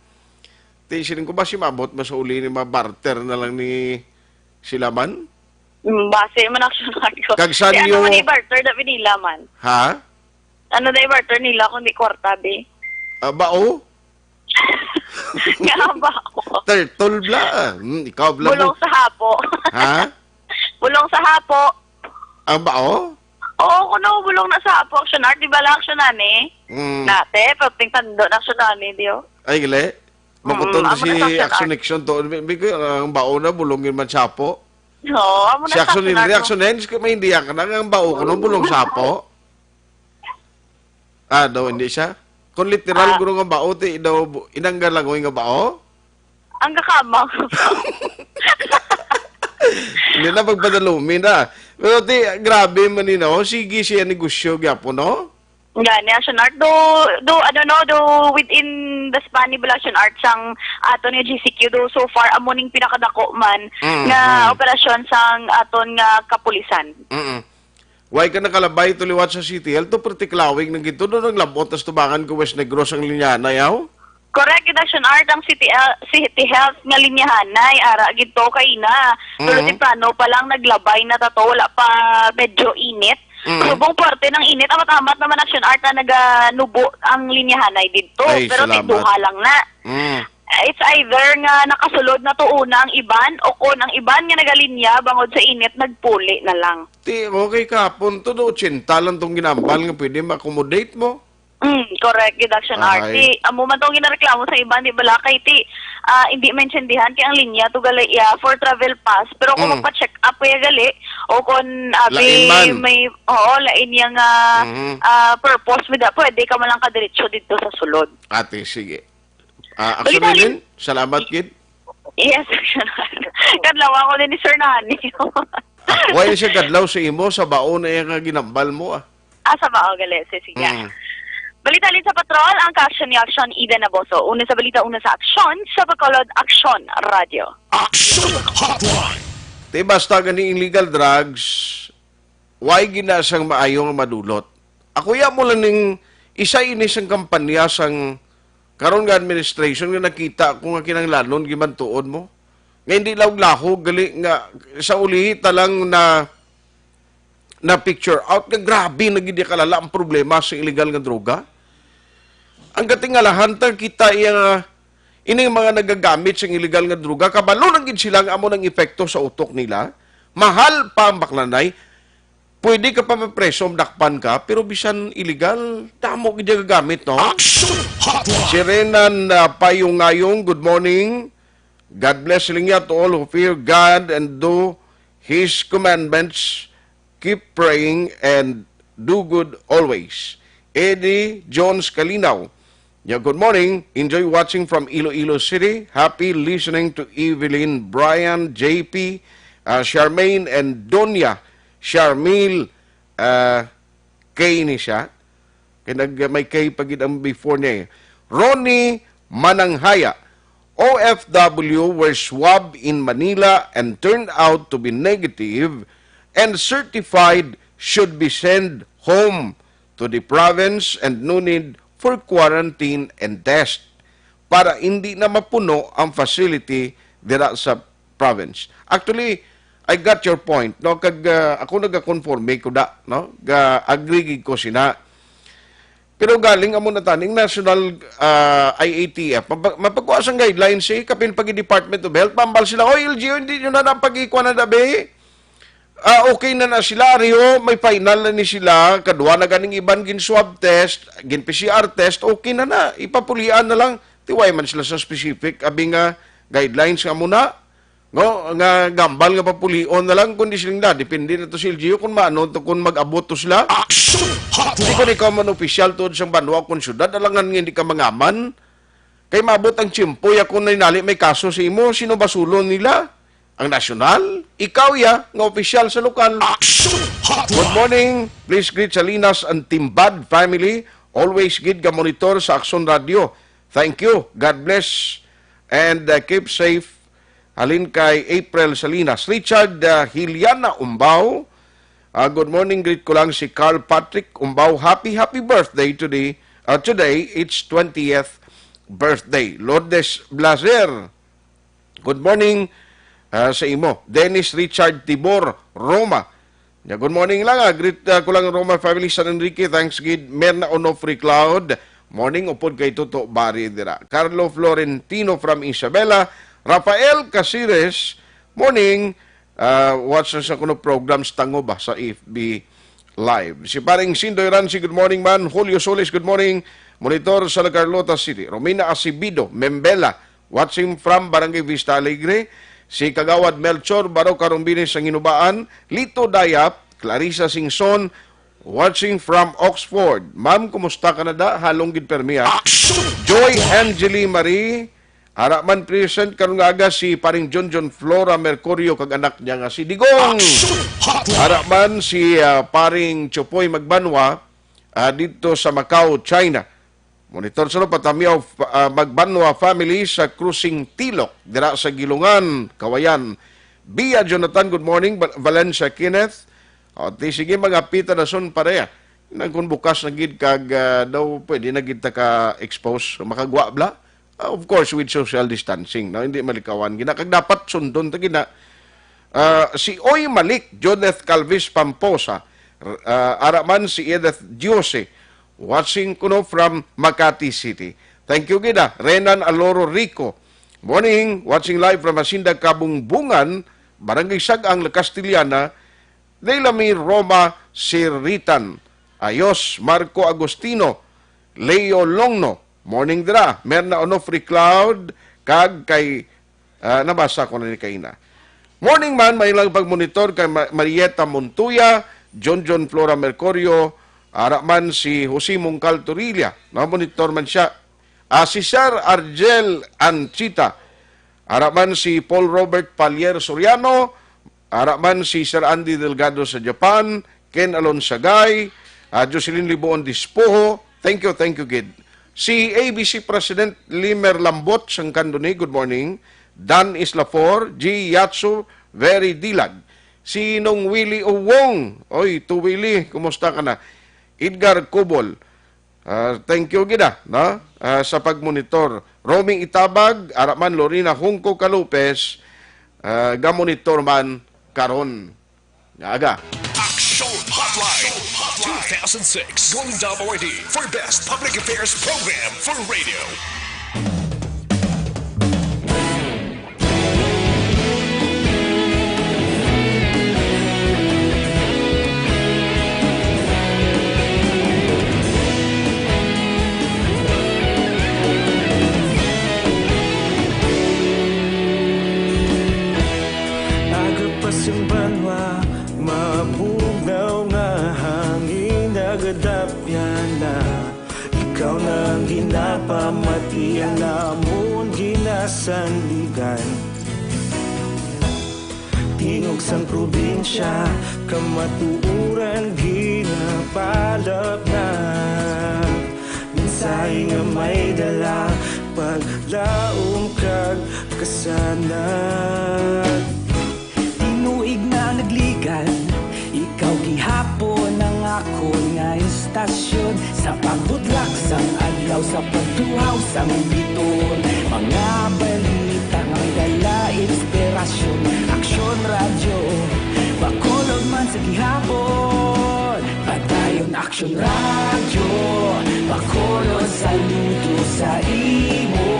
ti siling ko ba si mabot mas uli ni ma-barter na lang ni sila man? Mm, base man, Action Art, ko. Kag san Kaya yo naman i-barter na nila man. Ha? Ano na i-barter nila kung di kwarta, be? Ah, bao? Nga ba ako? Turtle bla. Hmm, ikaw bla Bulong mo. Sa hapo. Ha? Bulong sa hapo. Ang bao? Oo, kuno bulong na sa hapo, Action Art. Di ba lang, Action Ani? Mm. Nate, perting tando na, Action Ani, di, oh. Ay, gali? Mm, Makutol amo si na sa Action Action Art. Nixon to. Bi-, bi-, ang bao na, bulong yun man sa hapo. Oo, amo na Si sa Action Action Henry, Art, no? Action Henry, kay may hindi ka na, ang bao ko, no, bulong sa hapo. Ah, daw hindi siya? Kung literal, Ah. guro nga bao, ti, daw, bu-, inang galangoy nga bao? Ang gakamang. Hindi na, pagpadalumi na. Pero, ti, grabe man ni, no? Sige siya negosyo, gyapo, no? Gani, Action Art. Do, do, ano, no, do within the span ni Action Art sang aton nga G C Q, do so far, amo ning pinakadako man Mm, nga mm. operasyon sang aton nga kapulisan. Mm-mm. Way ka nakalabay to liwat sa City Health, to perti klawig na gid to, do naglabot na sa tubangan ko West Negros ang linya na yaw? Correct, gid, Action Art, ang City, L- City Health nga linyahanay, ara gid to kay na. Tulo Mhm. temprano pa lang naglabay na tato, wala pa medyo init. Mhm. Subong parte ng init, amat-amat naman, Action Art, na naganubo ang linyahanay didto. Ay, Pero salamat. Tinduha lang na. Mm. It's either nga nakasulod na to una ang iban o kon ang iban nga nagalinya bangod sa init, nagpuli na lang. Ti, okay, kahapon to, do, ochenta lang tong ginambal nga pwede ma-accommodate mo. Mm, correct, gid, Action Art. Ahay. Ti, amo man tong ginareklamo sa iban, di bala, kay ti, ah, hindi maintindihan kay ang linya to gali iya for travel pass. Pero kung Mm. magpa-check up kaya gali, o kung, ah, Lain bi-, man. may, oo, lain niya nga, Mhm. ah, purpose, may da-, pwede ka man lang kadiretso dito sa sulod. Ate, sige. Ah, Action Balita Rin, Lin? Salamat, kid. Yes, Action Art. Kadlaw ako din ni Sir Nani. Ah, why siya kadlaw sa imo sa baon na iya nga ginambal mo, ah? Ah, sa baon, gali. Sige, sige. Mm. Balita Lin sa Patrol, ang ka-action ni Action, Eden Naboso. Una sa balita, una sa aksyon, sa Bacolod, Action Radio. Action Hotline. Ti basta gani illegal drugs, way gina sang maayo nga madulot. Ako ya mo lang ning isa ini sang kampanya sang karon nga administration nga nakita ko nga kinahanglanon gimantuon mo. Nga hindi lahog-lahog gali nga sa ulihi ta lang na na picture out nga grabe na gid kalala ang problema sa illegal nga droga. Ang katingalahan ta kita iya nga ining mga nagagamit sa illegal nga droga, kabalo lang gid sila nga amo nang epekto sa utok nila. Mahal pa ang baklanay. Pwede ka pa mapreso, dakpan ka, pero bisan illegal, damo gid gagamit, no? Action Hotline. Si Renan, ah, Payungayong, good morning. God bless, Linya, to all who fear God and do His commandments. Keep praying and do good always. Eddie Jones Kalinaw. Yeah, good morning. Enjoy watching from Iloilo City. Happy listening to Evelyn, Brian, J P, uh, Charmaine, and Doña Charmil, uh, Kay ni siya. Nag, may K pa gid ang before niya eh. Ronnie Mananghaya, "O F W were swab in Manila and turned out to be negative and certified should be sent home to the province and no need for quarantine and test para hindi na mapuno ang facility dira sa province." Actually, I got your point, no? Kag, ah, ako nagakonforme ko da, no? Ga-agree gid ko sina. Pero galing amo na taning national, ah, I A T F, mapa-, mapagkuha sang guidelines si kapin pag Department of Health, mambal sila, "Oy, L G U, hindi nyo na napag-ikuha na dabi. Ah, okay na na sila, Rio, may final na ni sila, kadwa na ganing iban gin swab test, gin P C R test, okay na na, ipapulian na lang." Tiway man sila sa specific, abi nga guidelines nga muna. No, nga gambal nga papulion na lang, kundi siling na, depende na to sa L G U kung maano to, kung mag-abot to sila. Action Hotline! Di ko ni ka man opisyal tuod sang banwa kung syudad, alangan nga hindi ka mangaman. Kay maabot ang tiyempo, ya kung nainali may kaso sa imo, sino basulon nila? Ang nasyonal? Ikaw ya, nga opisyal sa lokal. Action Hotline! Good morning. Please greet Salinas and Timbad family. Always gid ga monitor sa Action Radio. Thank you. God bless. And, uh, keep safe. Halin kay April Salinas. Richard, uh, Hiliana Umbao. Uh, good morning. Greet ko lang si Carl Patrick Umbao. Happy, happy birthday today. Uh, today, it's twentieth birthday. Lourdes Blazer. Good morning, uh, sa imo. Dennis Richard Tibor, Roma. Ya, good morning lang, ah. Greet, ah, ko lang Roma family San Enrique. Thanks gid. Merna Onofre Cloud. Morning, upod kay Toto Bari dira. Carlo Florentino from Isabela. Rafael Casires. Morning. Ah, watch sa kuno programs tango ba sa F B Live. Si Paring Sindoy Ransi, good morning man. Julio Solis, good morning. Monitor sa La Carlota City. Romina Acevedo, Membela, watching from Barangay Vista Alegre. Si Kagawad Melchor Baro Karumbines sang Hinubaan. Lito Dayap, Clarissa Singson, watching from Oxford. Ma'am, kumusta ka na da? Halong gid permi, ha? Action! Joy Angeli Marie, ara man present karon nga aga si paring John John Flora Mercurio kag anak niya nga si Digong. Action Hotline! Ara man si, ah, paring Chupoy Magbanwa, ah, didto sa Macau, China. Monitor sa Patamiaw, ah, Magbanwa family sa Crossing Tilok, dira sa Gilungan, Kawayan. Bia Jonathan, good morning. Val-, Valencia Kenneth. O, ti, sige, mga pita na son pareha. Nang kung bukas na gid kag, ah, daw pwede na gid ta ka-expose, makagwa bla. Ah, of course, with social distancing, no? Hindi malikawan gina. Kag dapat sundon ta gina. Ah, si Oy Malik, Judith Calvis Pamposa, r-, ah, ara man si Edith Diose, watching kuno from Makati City. Thank you gid, ah. Renan Aloro Rico, morning, watching live from Hacienda Kabungbungan, Barangay Sag-ang, La Castellana. Leilami Roma Siritan, Ayos Marco Agustino, Leo Longno, morning dira. Merna Onofre Cloud, kag kay, ah, nabasa ko na ni kaina. Morning man, may lang pagmonitor kay Ma-, Marieta Montoya, John John Flora Mercurio, ara man si Jose Mungcal Torilla, no, monitor man siya. Ah, si Sir Argel Anchita, ara man si Paul Robert Palier Soriano, ara man si Sir Andy Delgado sa Japan, Ken Alonsagay, ah, Jocelyn Libuon Dispoho. Thank you, thank you gid. Si A B C President Limer Lambot sang Candoni, good morning. Dan Islafor, G Yatsu, Very Dilag. Si Nong Willie Uwong, oy, to Willie, kumusta ka na? Edgar Cobol, ah, thank you gid, ah, no? Ah, sa pagmonitor. Romy Itabag, ara man Lorena Hungco Calupes, ah, gamonitor man karon nga aga. Action Hotline two thousand six Golden Dome Awardee for Best Public Affairs Program for Radio. Agapas ang banwa, mabugnaw nga hangin, nagadapyan na. Ikaw na ang ginapamati, ang amon ginasandigan. Tingog sang probinsya, kamatuoran ginapalabnan. Tay nga may dala, paglaom kag kasanag. Tinuig na nagligan, ikaw gihapon ang akon nga istasyon. Sa pagbutlak sang adlaw, sa pagtuhaw sang bituon, mga balita nga may dala inspirasyon. Aksyon Radyo, Bacolod man sa gihapon. Padayon Aksyon Radyo, Bacolod, saludo sa imo.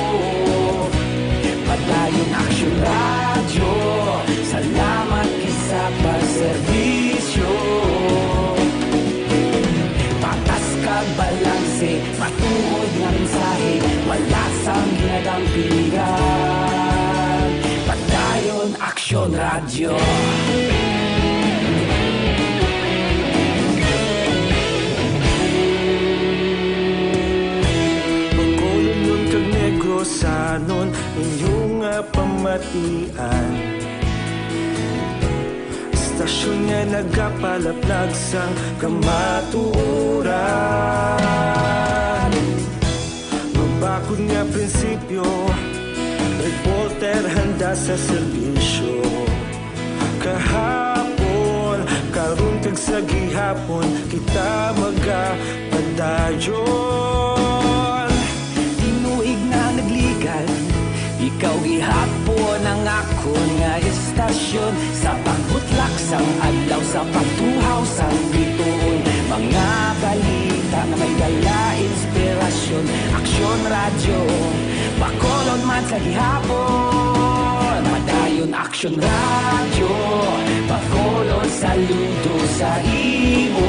Padayon Aksyon Radyo, salamat gid sa pagserbisyo. Patas kag balanse, matuod nga mensahe, wala sang ginadampigan. Padayon Aksyon Radyo. Bacolodnon kag Negrosanon, inyo nga pamatian. Istasyon nga nagapalaplag sang kamatuoran. Mabakod nga prinsipyo, reporter handa sa serbisyo. Kahapon, karon kag sa gihapon, kita magapadayon. Tinuig na nagligan, ikaw gihapon ang akon nga istasyon. Sa pagbutlak sang adlaw, sa pagtuhaw sang bituon, mga balita nga may dala inspirasyon. Aksyon Radyo, Bacolod man sa gihapon. Padayon Aksyon Radyo, Bacolod, saludo sa imo.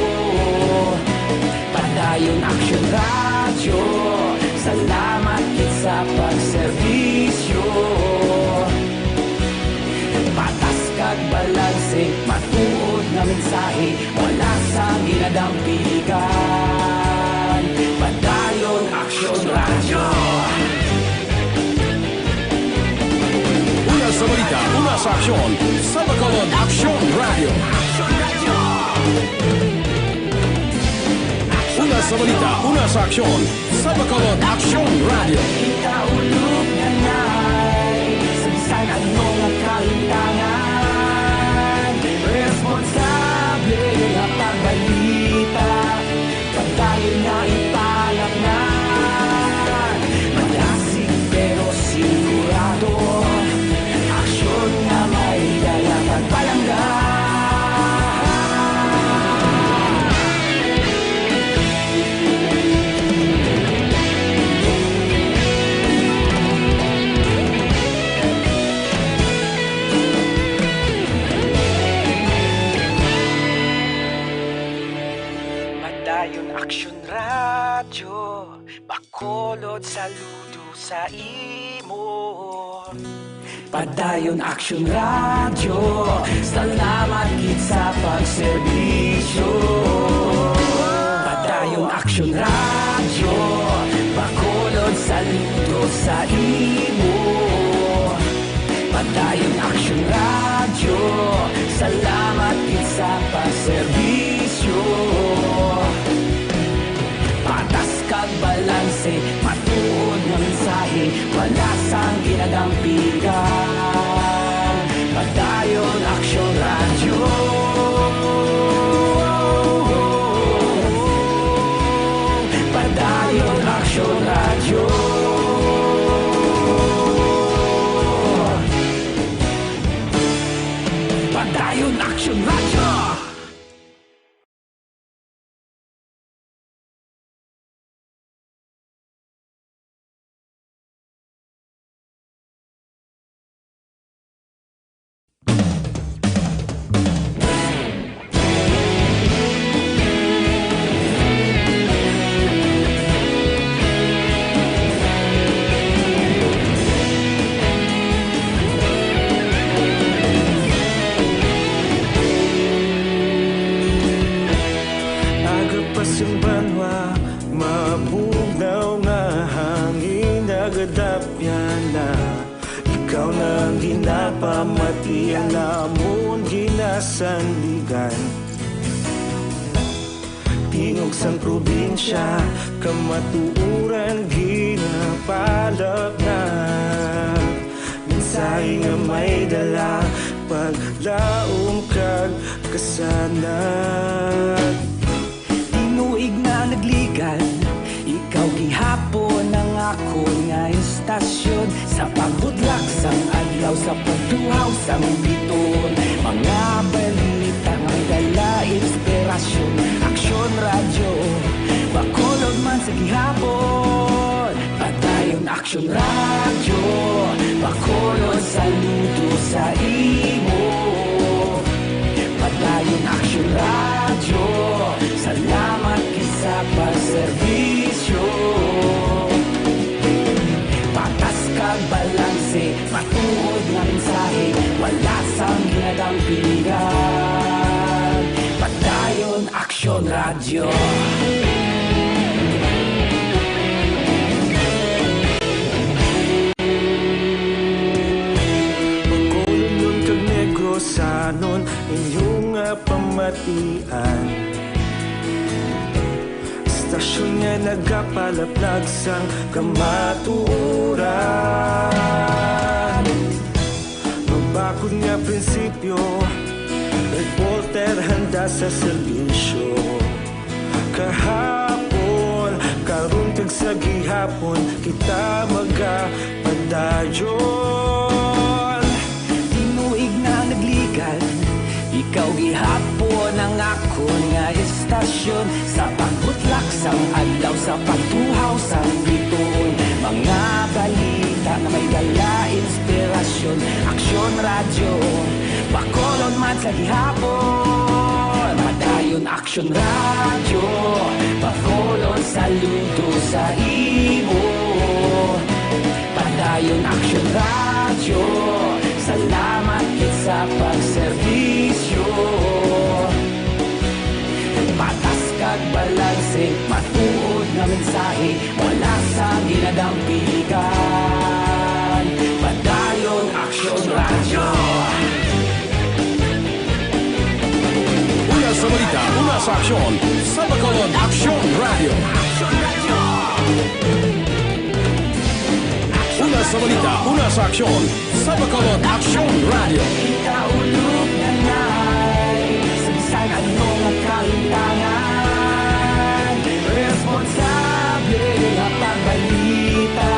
Padayon Aksyon Radyo, salamat gid sa pagserbisyo. Patas kag balanse, matuod nga mensahe, wala sang ginadampigan. Padayon Aksyon Radyo. Una sa balita, una sa aksyon, sa Bacolod Aksyon Radyo. Una sa balita, una sa aksyon, sa Bacolod Aksyon Radyo. Kita ulog na nay, sa bisan ano nga kalintangan, responsable nga pagbalita, padayon nga ipalatnan. Malasig pero sigurado, aksyon nga may dala kag palangga. Padayon Aksyon Radyo, Bacolod, saludo sa imo. Padayon Aksyon Radyo, salamat gid sa pagserbisyo. Padayon Aksyon Radyo, Bacolod, saludo sa imo. Padayon Aksyon Radyo, salamat gid sa pagserbisyo. Patas kag balanse, matuod nga mensahe, wala sang ginadampigan. Padayon Aksyon Radyo. Padayon Aksyon Radyo. Padayon Aksyon Radyo. Aga pa sing banwa, mabugnaw nga hangin, nagadapyan na. Ikaw na ang ginapamati, ang amon ginasandigan. Tingog sang probinsya, kamatuoran ginapalapnag. Mensahe nga may dala, paglaom kag kasanag. Tinuig na nagligad, ikaw gihapon ang akon nga istasyon. Sa pagbutlak sang adlaw, sa pagtuhaw sang bituon, mga balita nga may dala inspirasyon. Aksyon Radyo, Bacolod man sa gihapon. Padayon Aksyon Radyo, Bacolod, saludo sa imo. Padayon Aksyon Radyo, salamat gid sa pagserbisyo. Patas kag balanse, matuod nga mensahe, wala sang ginadampigan. Padayon Aksyon Radyo. Bacolodnon kag Negrosanon, inyo nga pamatian. Istasyon nga nagapalaplag sang kamatuoran. Mabakod nga prinsipyo, reporter handa sa serbisyo. Kahapon, karon kag sa gihapon, kita magapadayon. Tinuig na nagligad, ikaw gihapon ang akon nga istasyon. Sa pagbutlak sang adlaw, sa pagtuhaw sang bituon, mga balita nga may dala inspirasyon. Aksyon Radyo, Bacolod man sa gihapon. Padayon Aksyon Radyo, Bacolod, saludo sa imo. Padayon Aksyon Radyo, salamat gid sa pagserbisyo. Patas kag balanse, matuod nga mensahe, wala sang ginadampigan. Padayon Aksyon Radyo. Una sa balita, una sa aksyon, sa Bacolod Aksyon Radyo. Una sa balita, una sa aksyon, sa Bacolod Aksyon Radyo. Ikaulog na na'y sa bisan ano nga kahintangan. Responsable nga pagbalita,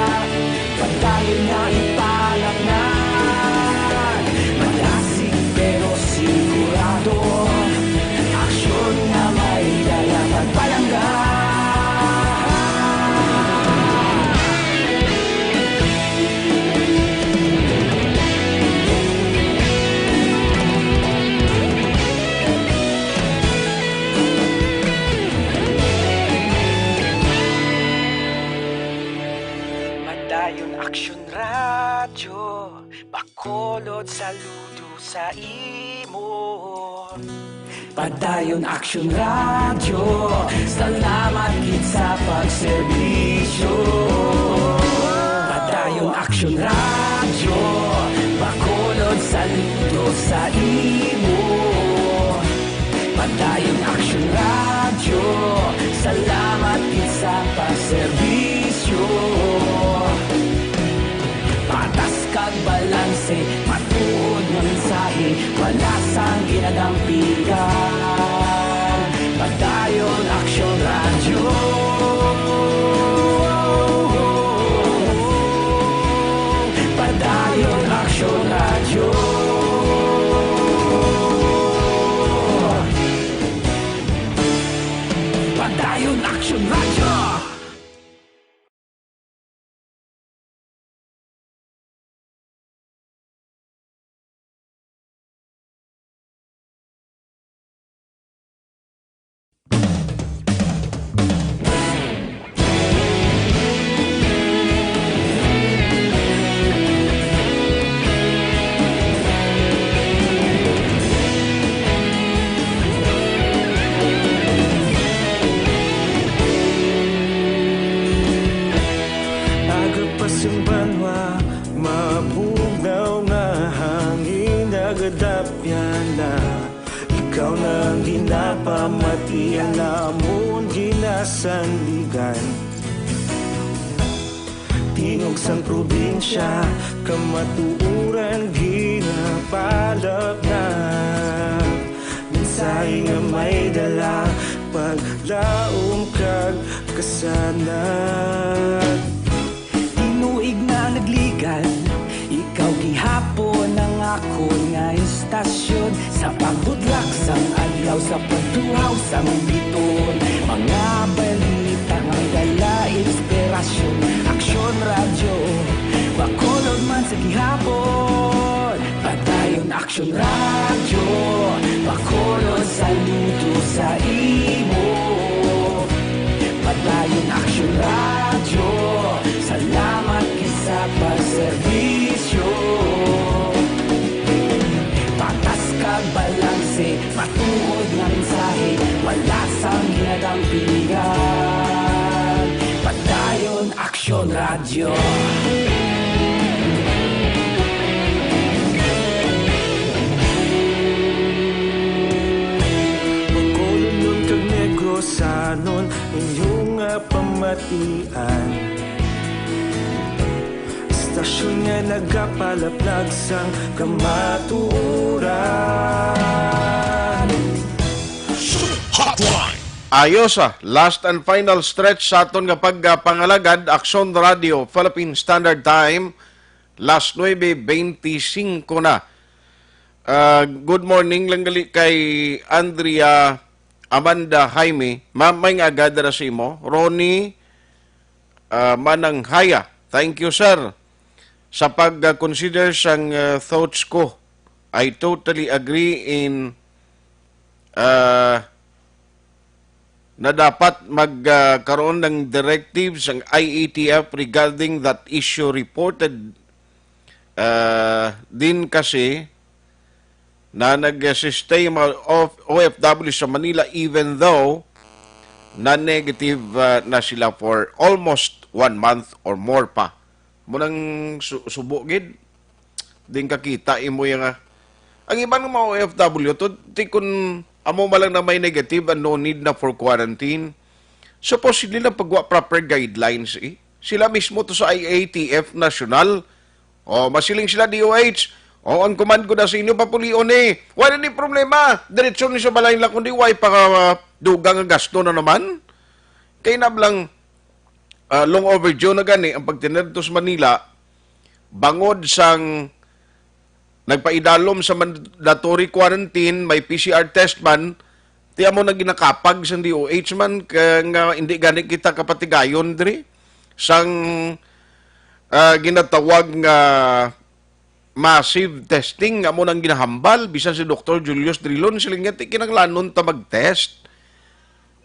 padayon na ipalapngan. Malasig pero sigurado, aksyon nga may dala pagpalangga. Padayon Aksyon Radyo, Bacolod, saludo sa imo. Padayon Aksyon Radyo, salamat gid sa pagserbisyo. Padayon Aksyon Radyo, Bacolod, saludo sa imo. Padayon Aksyon Radyo, salamat gid sa pagserbisyo. Patas kag balanse, matuod nga mensahe, wala sang ginadampigan. Padayon Aksyon Radyo. Padayon Aksyon Radyo. Padayon Aksyon Radyo. Pati ang namon ginasandigan. Tingog sang probinsya, kamatuoran ginapalapnag. Mensahe nga may dala, paglaom kag kasanag. Tinuig na nagligan, ikaw gihapon ang akon nga istasyon. Sa pagbudlak sang adlaw, sa pagtuhaw sang biton, mga balita nga may dala inspirasyon. Aksyon Radyo, Bacolod man sa gihapon. Padayon Aksyon Radyo, Bacolod saludo sa imo. Padayon Aksyon Radyo, salamat gid sa pagserbisyo. Patas kag balanse, matuod nga mensahe, wala sang ginadampingan. Padayon Aksyon Radyo. Bacolodnon kag Negrosanon, inyo nga pamatian. Istasyon nga nagapalaplag sang kamatuoran. Hotline. Ayos, ah. Last and final stretch sa aton nga pagpangalagad, Aksyon Radio, Philippine Standard Time, las nuebe beintisinko na. Ah, good morning lang gali kay Andrea Amanda Jaime. Ma'am, may nga agad ra sa imo. Ronnie, ah, Manang Haya. Thank you, sir, sa pag-consider sang, ah, thoughts ko. I totally agree in, ah, na dapat magkaroon ng directive sang I A T F regarding that issue reported, ah, din kasi na nag-stay ang mga O F W sa Manila, even though na negative, ah, na sila for almost one month or more pa. Mo nang su- subo gid, din kakita imo yung, ah, ang iban nga mga O F W to, ti kun amo man lang na may negative and no need na for quarantine, supposedly lang pagwa proper guidelines, eh. Sila mismo to sa I A T F national. O, masiling sila D O H. O, ang command ko na sa inyo, papulion ni. Wala ni problema. Diretso ni sa balay nila, kundi way pa, ah, dugang ang gasto na naman. Kay nablang, ah, long overdue na gani ang pagtinadto sa Manila, bangod sang nagpaidalom sa mandatory quarantine, may P C R test man, ti amo na ginakapag sang D O H man, kaya nga hindi gani kita kapatigayon diri sang, ah, ginatawag nga massive testing nga amo nang ginahambal. Bisan si Doktor Julius Drilon, siling niya, ti kinahanglanon ta mag-test.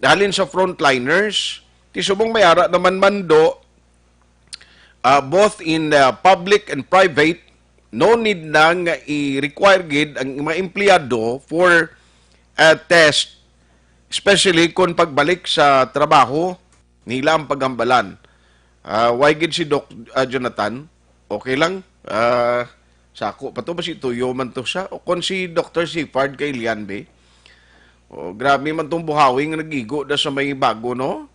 Halin sa frontliners, ti subong may ara naman mando, ah, both in, ah, public and private, no need na nga i-require gid ang mga empleyado for, ah, test, especially kung pagbalik sa trabaho nila ang paghambalan. Ah, why gid si Doc, ah, Jonathan? Okay lang. Ah, sako pa to, basi tuyo man to siya. O kon si Doktor Sifard kay Lian, be? O, grabe man tong buhawi nga nagigo da sa may bago, no?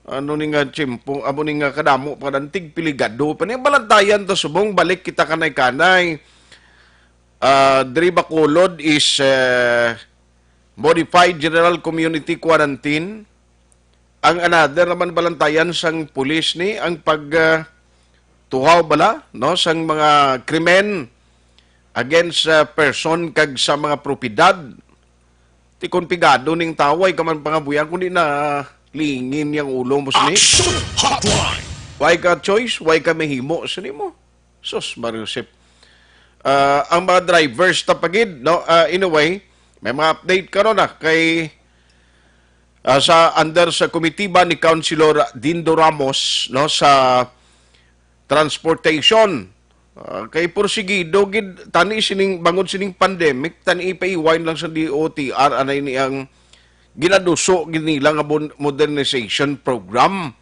Ano ni nga tiyempo, amo ni nga kadamo pa, antig piligado pa ni balantayan to subong balik kita kanay-kanay. Ah, diri Bacolod is, eh, modified general community quarantine. Ang another naman balantayan sang pulis ni ang pag, ah, tuhaw bala, no, sang mga krimen against, ah, person kag sa mga propiedad. Ti kon pigado ning tawo, ay ka man pangabuyan, kundi na lingin yang ulo mo sini. Action Hotline! Why ka choice? Why ka mahimo sini mo? Sus, Mario Josep. Ah, ang mga drivers ta pagid, no? Ah, in a way, may mga update karon na kay, ah, sa under sa komitiba ni Councilor Dindo Ramos, no, sa transportation. Ah, kay porsigido gid tani sining, bangod sining pandemic, tani ipaiwain lang sa D O T R anay ni ang ginaduso gid nila nga bon-, modernization program.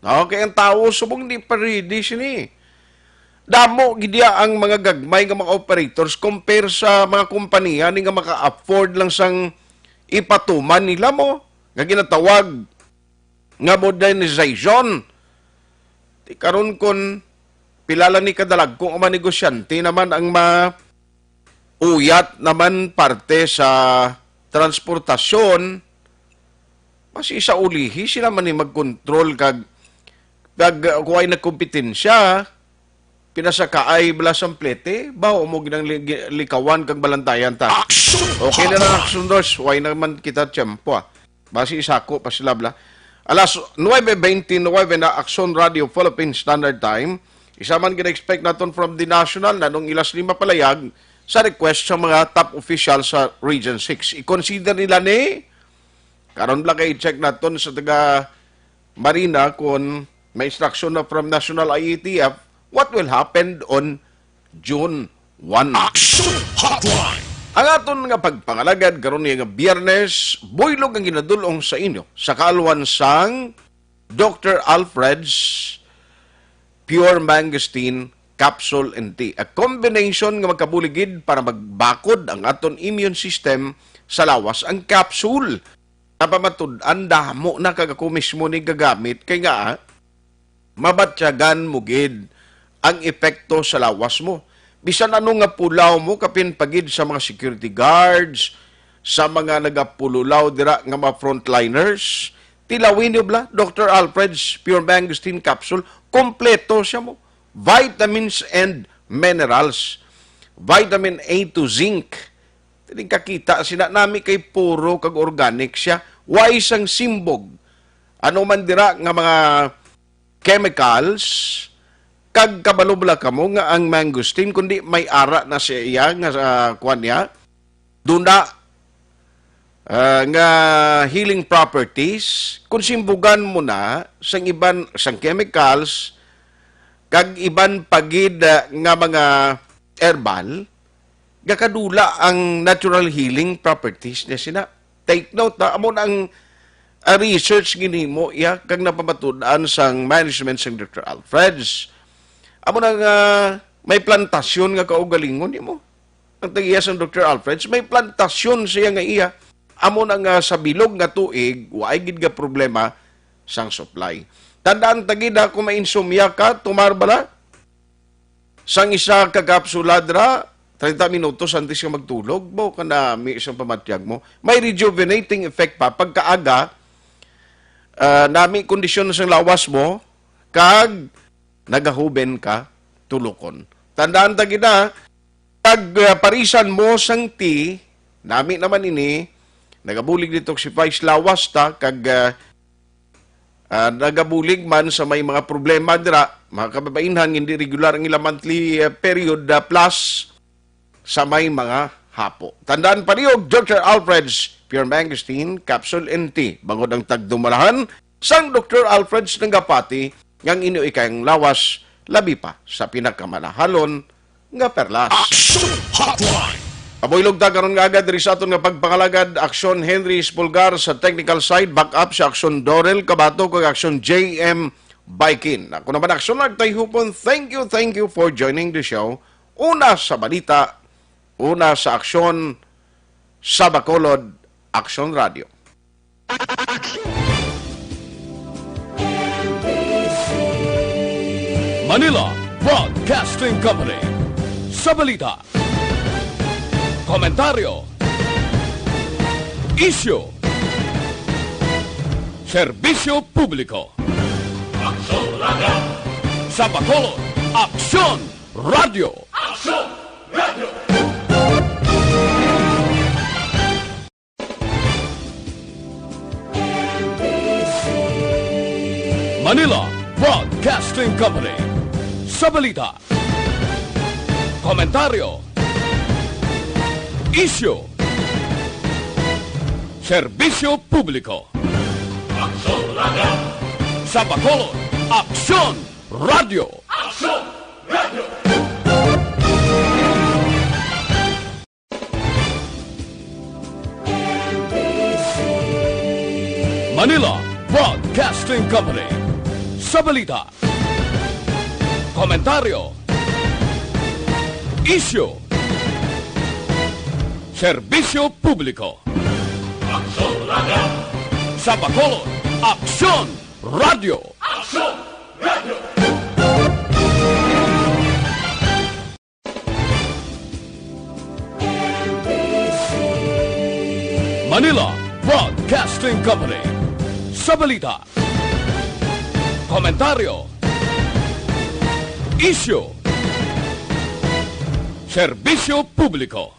No, kay ang tawo subong di pa ready sini. Damo gid diya ang mga gagmay nga mga operators compare sa mga kompanya ni nga maka-afford lang sang ipatuman nila mo nga ginatawag nga modernization. Ti karon, kon pila lang ni kadalagko nga mga negosyante naman ang mauyat naman parte sa transportasyon, mas isa ulihi sila man ni magkontrol kag, kag, uh, kuway nagkompetensya, pinasakaay bala sang plete, baho mo ginang li-, gi-, likawan kag balantayan ta. Action! Okay na lang, Hotline! Action Dors, way naman kita tiyempo, ah. Basi isako pa sila, bla. Alas nuebe beintinuebe na, Action Radio Philippine Standard Time. Isa man gina-expect naton from the national, nanong ilas ni mapalayag sa request sa mga top official sa Region six. I-consider nila ni, karon bla kay i-check naton sa taga Marina kon may instruction na from National I A T F, what will happen on June one? Action Hotline! Ang aton nga pagpangalagad karon niya nga Biyernes, buylog ang ginadul-ong sa inyo sa kaalwan sang Doctor Alfred's Pure Mangosteen Capsule and Tea, a combination nga magkabulig gid para magbakod ang aton immune system sa lawas. Ang capsule, napamatud-an, damo na kag ako mismo ni gagamit kay nga, ah, mabatyagan mo gid ang epekto sa lawas mo. Bisan ano nga pulaw mo, kapin pa gid sa mga security guards, sa mga nagapululaw dira nga mga frontliners, tilawin niyo bala, Doctor Alfred's Pure Mangosteen Capsule, kompleto siya mo. Vitamins and minerals. Vitamin A to zinc. Tining kakita sina nami kay puro kag organic siya. Way sang simbog. Ano man dira nga mga chemicals, kag kabalo bala kamo nga ang mangosteen, kundi may ara na siya iya nga, ah, kuwan niya, duna, ah, nga healing properties, kung simbugan mo na sang iban, sang chemicals, kag iban pa gid, ah, nga mga herbal, gakadula ang natural healing properties niya sina. Take note, ha, amo na ang, ah, research ginhimo iya kag napamatud-an sang management sang Doctor Alfreds. Amo na nga may plantasyon nga kaugalingon nimo. Ang tag-iya sang Doctor Alfreds, may plantasyon siya nga iya. Amo na nga sa bilog nga tuig, waay gid nga problema sang supply. Tandaan ta gid, ha, kung may insomnia ka, tumar bala sang isa ka kapsula dira, treinta minutos antes ka magtulog, bo, kana mi isang pamatyag mo. May rejuvenating effect pa pagkaaga, ah, nami kondisyon sang lawas mo, kag nagahuben ka tulokon. Tandaan ta gid, ha, kag, ah, parisan mo sang tea, nami naman ini, nagabulig detoxify sa lawas ta, kag, ah, ah, nagabulig man sa may mga problema dira, mga kababainhan, hindi regular ang ila monthly, ah, period, ah, plus sa may mga hapo. Tandaan pa niyo, Doctor Alfred's Pure Mangosteen Capsule and Tea. Bangod ang tagdumalahan sang Doctor Alfred's nagapati nga ang inyo ikayang lawas, labi pa sa pinakamalahalon nga perlas. Action Hotline! Pabuylog ta karon nga agad diri sa aton nga pagpangalagad, Action Henry Espulgar sa technical side, back up sa Action Dorel Kabato, kag Action J M Baikin. Ako naman, Action Nagtayhupon. Thank you, thank you for joining the show. Una sa balita, una sa aksyon, sa Bacolod, Action Radio. Manila Broadcasting Company. Sa balita, komentaryo, isyu, serbisyo publiko. Aksyon Radio. Sa Bacolod, Aksyon Radio. Aksyon Radio. Manila Broadcasting Company. Sa balita, komentaryo, isyu, serbisyo publiko. Aksyon Radio. Sa Bacolod, Aksyon Radio. Aksyon Radio. Manila Broadcasting Company. Sa balita, komentaryo, isyu, serbisyo publiko. Aksyon Radio. Sa Bacolod, Aksyon Radio. Aksyon Radio. Manila Broadcasting Company. Sa balita, komentaryo, isyu, serbisyo publiko.